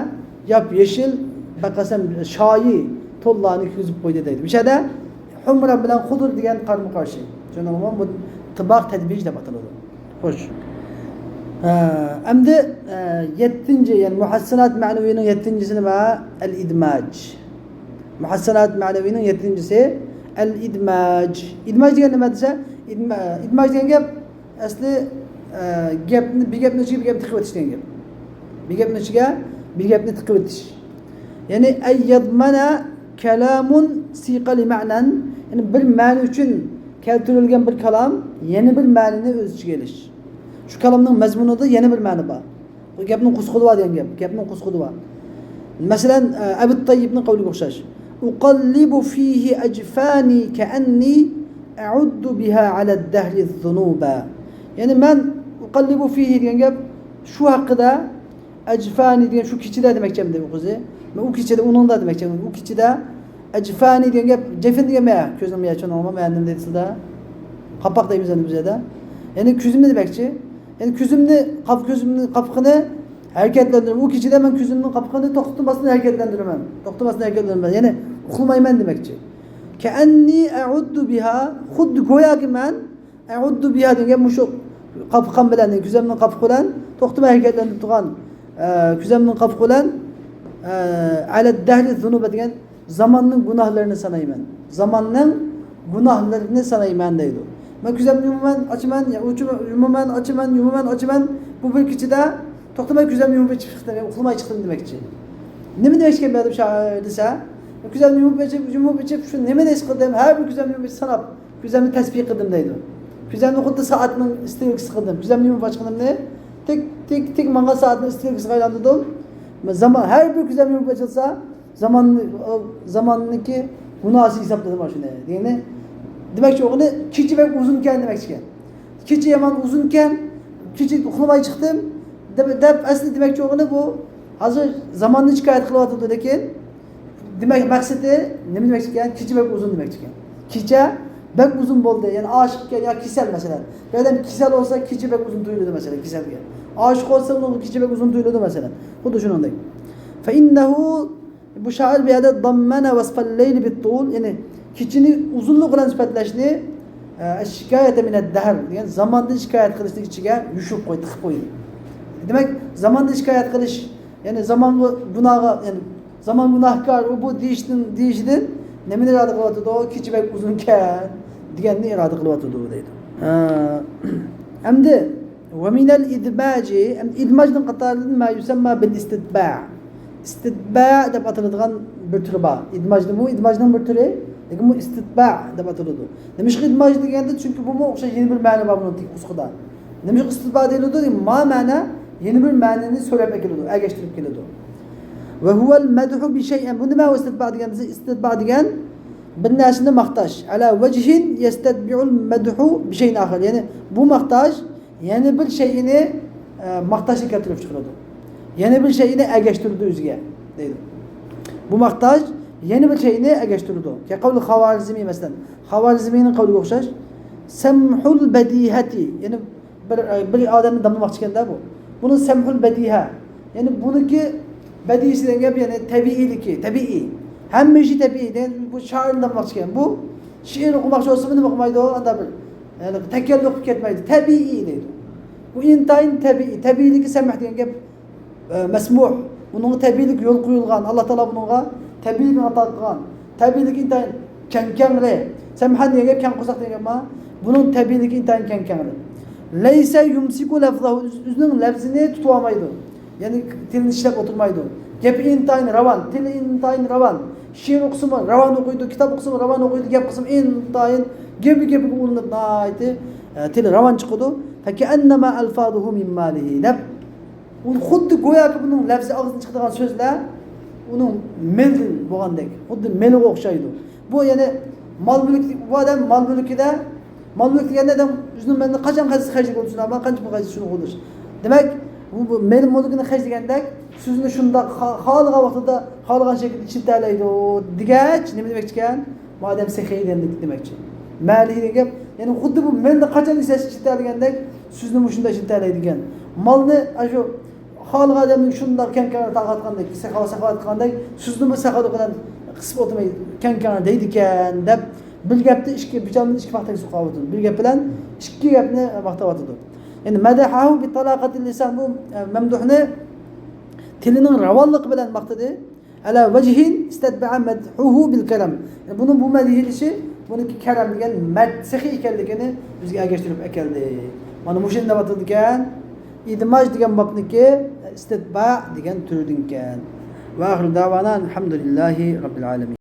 ياپ يېشىل، بەقەسەم شايى تونلارنى كىيگۈزۈپ قويدى دەيدۇ. مۇشۇ يەردە ھۇمرا بىلەن خۇدۇر دېگەن قارىمۇ قارشى. شۇنىڭغا بۇ تىباق تەدبىج دەپ ئاتىلىدۇ. خوش. ئە، ئەمدى، ئە، يەتتىنچى، يەنى مۇھەسسىنات مەنىۋىنىڭ يەتتىنچىسى نېمە؟ ئەل ئىدماج. مۇھەسسىنات مەنىۋىنىڭ يەتتىنچىسى ئەل ئىدماج. ئىدماج دېگەن نېمە دېسە، ئىدما-، ئىدماج دېگەن گەپ ئەسلى، ئە، گەپنى، بىر گەپنىڭ ئىچىگە بىر گەپ تىقىۋېتىش دېگەن گەپ. بىر گەپنىڭ ئىچىگە بىر گەپنى تىقىۋېتىش. يەنى، أن يضمن كلام سيق لمعنى، يەنى بىر مەنە ئۈچۈن كەلتۈرۈلگەن بىر كالام يەنە بىر مەنىنى ئۆز ئىچىگە ئېلىش. شۇ كالامنىڭ مەزمۇنىدا يەنە بىر مەنە بار. بۇ گەپنىڭ قۇسقۇلى بار دېگەن گەپ. گەپنىڭ قۇسقۇلى بار. مەسىلەن، ئە، ئەبۇت تەييىبنىڭ قەۋلىگە ئوخشاش. أقلب فيه أجفاني كأني أعد بها على الدهر ذنوبا. يەنى مەن، أقلب فيه دېگەن گەپ شۇ ھەققىدە، أجفاني دېگەن شۇ كېچىدە دېمەكچى ئەمدى ئۇ قىزى. مەن ئۇ كېچىدە، ئۇنىڭدا دېمەكچى. ئۇ كېچىدە أجفاني دېگەن گەپ، جەفىن دېگەن مەن كۆزنىڭ يا چوڭىغا مەن نېمە دەيسىلەر؟ قاپاق دەيمىز ئەمدى بىز يەردە. يەنى كۆزۈمنى دېمەكچى. يەنى كۆزۈمنى، قاپ-، كۆزۈمنى قاپىقىنى ھەرىكەتلەندۈرۈپ، ئۇ كېچىدە مەن كۆزۈمنىڭ قاپىقىنى توختىماستىن ھەرىكەتلەندۈرىمەن. توختىماستىن ھەرىكەتلەندۈرىمەن. يەنى ئۇخلىمايمەن دېمەكچى. كأني أعد بها، خۇددى گوياكى مەن، أعد بها دېگەن مۇشۇ قاپىقىم بىلەن، كۆزۈمنىڭ قاپىقى بىلەن توختىماي ھەرىكەتلەندۈرۈپ تۇرغان، ئە، كۆزۈمنىڭ قاپىقى بىلەن، ئە، على الدهر ذنوبا دېگەن زاماننىڭ گۇناھلىرىنى سانايمەن. زاماننىڭ گۇناھلىرىنى سانايمەن دەيدۇ. مەن كۆزۈمنى يۇمىمەن، ئاچىمەن، يا ئوچۇمەن، يۇمىمەن، ئاچىمەن، يۇمىمەن، ئاچىمەن. بۇ بىر كېچىدە توختىماي كۆزۈمنى يۇمۇپ ئېچىپ چىقتىم، يا ئۇخلىماي چىقتىم دېمەكچى. نېمە دېمەكچىكەن بۇ ئادەم شائىر دېسە، كۆزۈمنى يۇمۇپ ئېچىپ، يۇمۇپ ئېچىپ، شۇ نېمىنى ھېس قىلدىم؟ ھەر بىر كۆزۈمنى يۇمۇپ ئېچىپ ساناپ، كۆزۈمنى تەسبىھ قىلدىم دەيدۇ. كۆزۈمنى خۇددى سائەتنىڭ ئىسترېلكىسى قىلدىم. كۆزۈمنى يۇمۇپ ئاچقىنىمنى تىك، تىك، تىك ماڭغان سائەتنىڭ ئىسترېلكىسىغا ئايلاندۇردۇم. زامان، ھەر بىر كۆزۈمنى يۇمۇپ ئېچىلسا، زامان، زاماننىڭكى گۇناھى ھېسابلىدىم شۇنى. دېگىنى، دېمەكچى بولغىنى، كېچە بەك ئۇزۇنكەن دېمەكچىكەن. كېچە يامان ئۇزۇنكەن، كېچە ئۇخلىماي چىقتىم، دەپ، دەپ ئەسلى دېمەكچى بولغىنى بۇ، ھازىر زاماننى شىكايەت قىلىۋاتىدۇ، لېكىن دېمەك مەقسىتى نېمە دېمەكچىكەن؟ كېچە بەك ئۇزۇن دېمەكچىكەن. كېچە بەك ئۇزۇن بولدى، يەنى ئاشىقكەن يا كېسەل مەسىلەن. بىر ئادەم كېسەل بولسا كېچە بەك ئۇزۇن تۇيۇلىدۇ مەسىلەن، كېسەلگە. ئاشىق بولسا ئۇنىڭغا كېچە بەك ئۇزۇن تۇيۇلىدۇ مەسىلەن. خۇددى شۇنىڭدەك. فإنه بۇ شائىر بۇ يەردە ضمن وصف الليل بالطول، يەنى كېچىنى ئۇزۇنلۇق بىلەن سۈپەتلەشنى، ئە، شىكايەتە مىنەد دەھر دېگەن زاماندىن شىكايەت قىلىشنىڭ ئىچىگە يوشۇرۇپ قويدى، تىقىپ قويدى. دېمەك، زاماندىن شىكايەت قىلىش، يەنى زامانغا گۇناھغا، يەنى زامان گۇناھكار، ئۇ بۇ دېيىشتىن، دېيىشىدىن نېمىنى ئىرادە قىلىۋاتىدۇ؟ كېچە بەك ئۇزۇنكەن دېگەننى ئىرادە قىلىۋاتىدۇ دەيدۇ. ئە، ئەمدى ومن الإدماج، ئەمدى ئىدماجنىڭ قاتارىدىن ما يسمى بالاستتباع. ئىستىتبا دەپ ئاتىلىدىغان بىر تۈرى بار. ئىدماجنىڭمۇ، ئىدماجنىڭ بىر تۈرى، لېكىن بۇ ئىستىتبا دەپ ئاتىلىدۇ. نېمىشقا ئىدماج دېگەندە، چۈنكى بۇمۇ ئوخشاش يەنە بىر مەنە بار بۇنىڭ تېگى قۇسقىدا. نېمىشقا ئىستىتبا دېيىلىدۇ؟ ما مەنە يەنە بىر مەنىنى سۆرەپ ئەكېلىدۇ، ئەگەشتۈرۈپ كېلىدۇ. وهو المدح بشيء. بۇ نېمە ئىستىتبا دېگەن دېسە، ئىستىتبا دېگەن بىر نەرسىنى ماختاش. على وجه يستتبع المدح بشيء آخر. يەنى بۇ ماختاش يەنە بىر شەيئىنى، ئە، ماختاشنى كەلتۈرۈپ چىقىرىدۇ. يەنە بىر شەيئىنى ئەگەشتۈرىدۇ ئۆزىگە، دەيدۇ. بۇ ماختاش يەنە بىر شەيئىنى ئەگەشتۈرىدۇ. كقول الخوارزمي مەسىلەن. خاۋارزمىنىڭ قەۋلىگە ئوخشاش. سمح البديهة. يەنى بىر، بىر ئادەمنى داملىماقچىكەن-دە بۇ. بۇنى سمح البديهة. يەنى بۇنىڭكى بەدىئىسى دېگەن گەپ، يەنى تەبىئىيلىكى، تەبىئىي. ھەممە ئىشى تەبىئىي. دېگەن بۇ شائىرنى داملىماقچىكەن. بۇ شېئىر ئوقۇماقچى بولسىمۇ نېمە قىلمايدۇ؟ ئاندا بىر، يەنى تەكەللۇپ قىلىپ كەتمەيدۇ. تەبىئىي دەيدۇ. بۇ ئىنتايىن تەبىئىي. تەبىئىيلىكى سەمىھ دېگەن گەپ، ئە، مەسمۇھ. بۇنىڭغا تەبىئىيلىك يول قويۇلغان. ئاللا تائالا بۇنىڭغا تەبىئىيلىكنى ئاتا قىلغان. تەبىئىيلىكى ئىنتايىن كەڭ كەڭرى. سەمھان دېگەن گەپ كەڭ قورساق دېگەن گەپ ما. بۇنىڭ تەبىئىيلىكى ئىنتايىن كەڭ كەڭرى. ليس يمسك لفظه، ئۆز-، ئۆزىنىڭ لەپزىنى تۇتۇۋالمايدۇ. يەنى تىلىنى ئىشلەپ ئولتۇرمايدۇ. گېپى ئىنتايىن راۋان، تىلى ئىنتايىن راۋان. شېئىر ئوقۇسىمۇ راۋان ئوقۇيدۇ، كىتاب ئوقۇسىمۇ راۋان ئوقۇيدۇ، گەپ قىلسىمۇ ئىنتايىن گېپى گېپىگە ئۇلىنىپ ناھايىتى، ئە، تىلى راۋان چىقىدۇ. فكأنما ألفاظه من ماله دەپ، ئۇ خۇددى گوياكى بۇنىڭ لەپزى ئاغزىدىن چىقىدىغان سۆزلەر ئۇنىڭ مېلىدىن بولغاندەك، خۇددى مېلىغا ئوخشايدۇ. بۇ يەنى مال مۈلۈك، بۇ ئادەم مال مۈلكىدە، مال مۈلۈك دېگەندە ئادەم ئۆزىنىڭ مېلىنى قاچان قايسى خەجلىگە بولسۇن، ئەمما قانچە پۇل خەجلىسە شۇنى قوللىشى. دېمەك، بۇ، بۇ مېلى مۈلكىنى خەجلىگەندەك سۆزىنى شۇنداق خا-، خالىغان شەكىلدە ئىشلىتەلەيدۇ دېگەچ نېمە دېمەكچىكەن؟ بۇ ئادەم سېخىي دېگەنلىك دېمەكچى. مەلىھى دېگەن گەپ، يەنى خۇددى بۇ مېلىنى قاچان ئىشلەتسە ئىشلىتەلىگەندەك سۆزنىمۇ شۇنداق ئىشلىتەلەيدىكەن. مالنى ئاشۇ خالىغان ئادەمنىڭ شۇنداق كەڭ كەڭرى تارقاتقاندەك، ساقاۋات ساقاۋاتقاندەك، سۆزنىمۇ ساقاۋات بىلەن قىسىپ ئولتۇرماي كەڭ كەڭرى دەيدىكەن دەپ، بىر گەپتە ئىككى، بىر چالمىنى ئىككى پاختەككە سوقۇۋاتىدۇ. بىر گەپ بىلەن ئىككى گەپنى ماختاۋاتىدۇ. يەنى مەدەھەھۇ بىتالاقەتىل لىسان، بۇ، ئە، مەمدۇھنى تىلىنىڭ راۋانلىقى بىلەن ماختىدى. ئەلا ۋەجھىن ئىستەتبەئە مەدھۇھۇ بىل كەلام. يەنى بۇنىڭ بۇ مەدھىيلىشى بۇنىڭكى كەرەم دېگەن مەد سېخىي ئىكەنلىكىنى ئۆزىگە ئەگەشتۈرۈپ ئەكەلدى. مانا مۇشۇنى دەۋاتىدىكەن. ئىدماج دېگەن بابنىكى ئىستىتبا دېگەن تۈردىنكەن. ۋە ئاخىرۇ دەۋانا ئەلھەمدۇلىللاھى رەببىل ئالەمىن.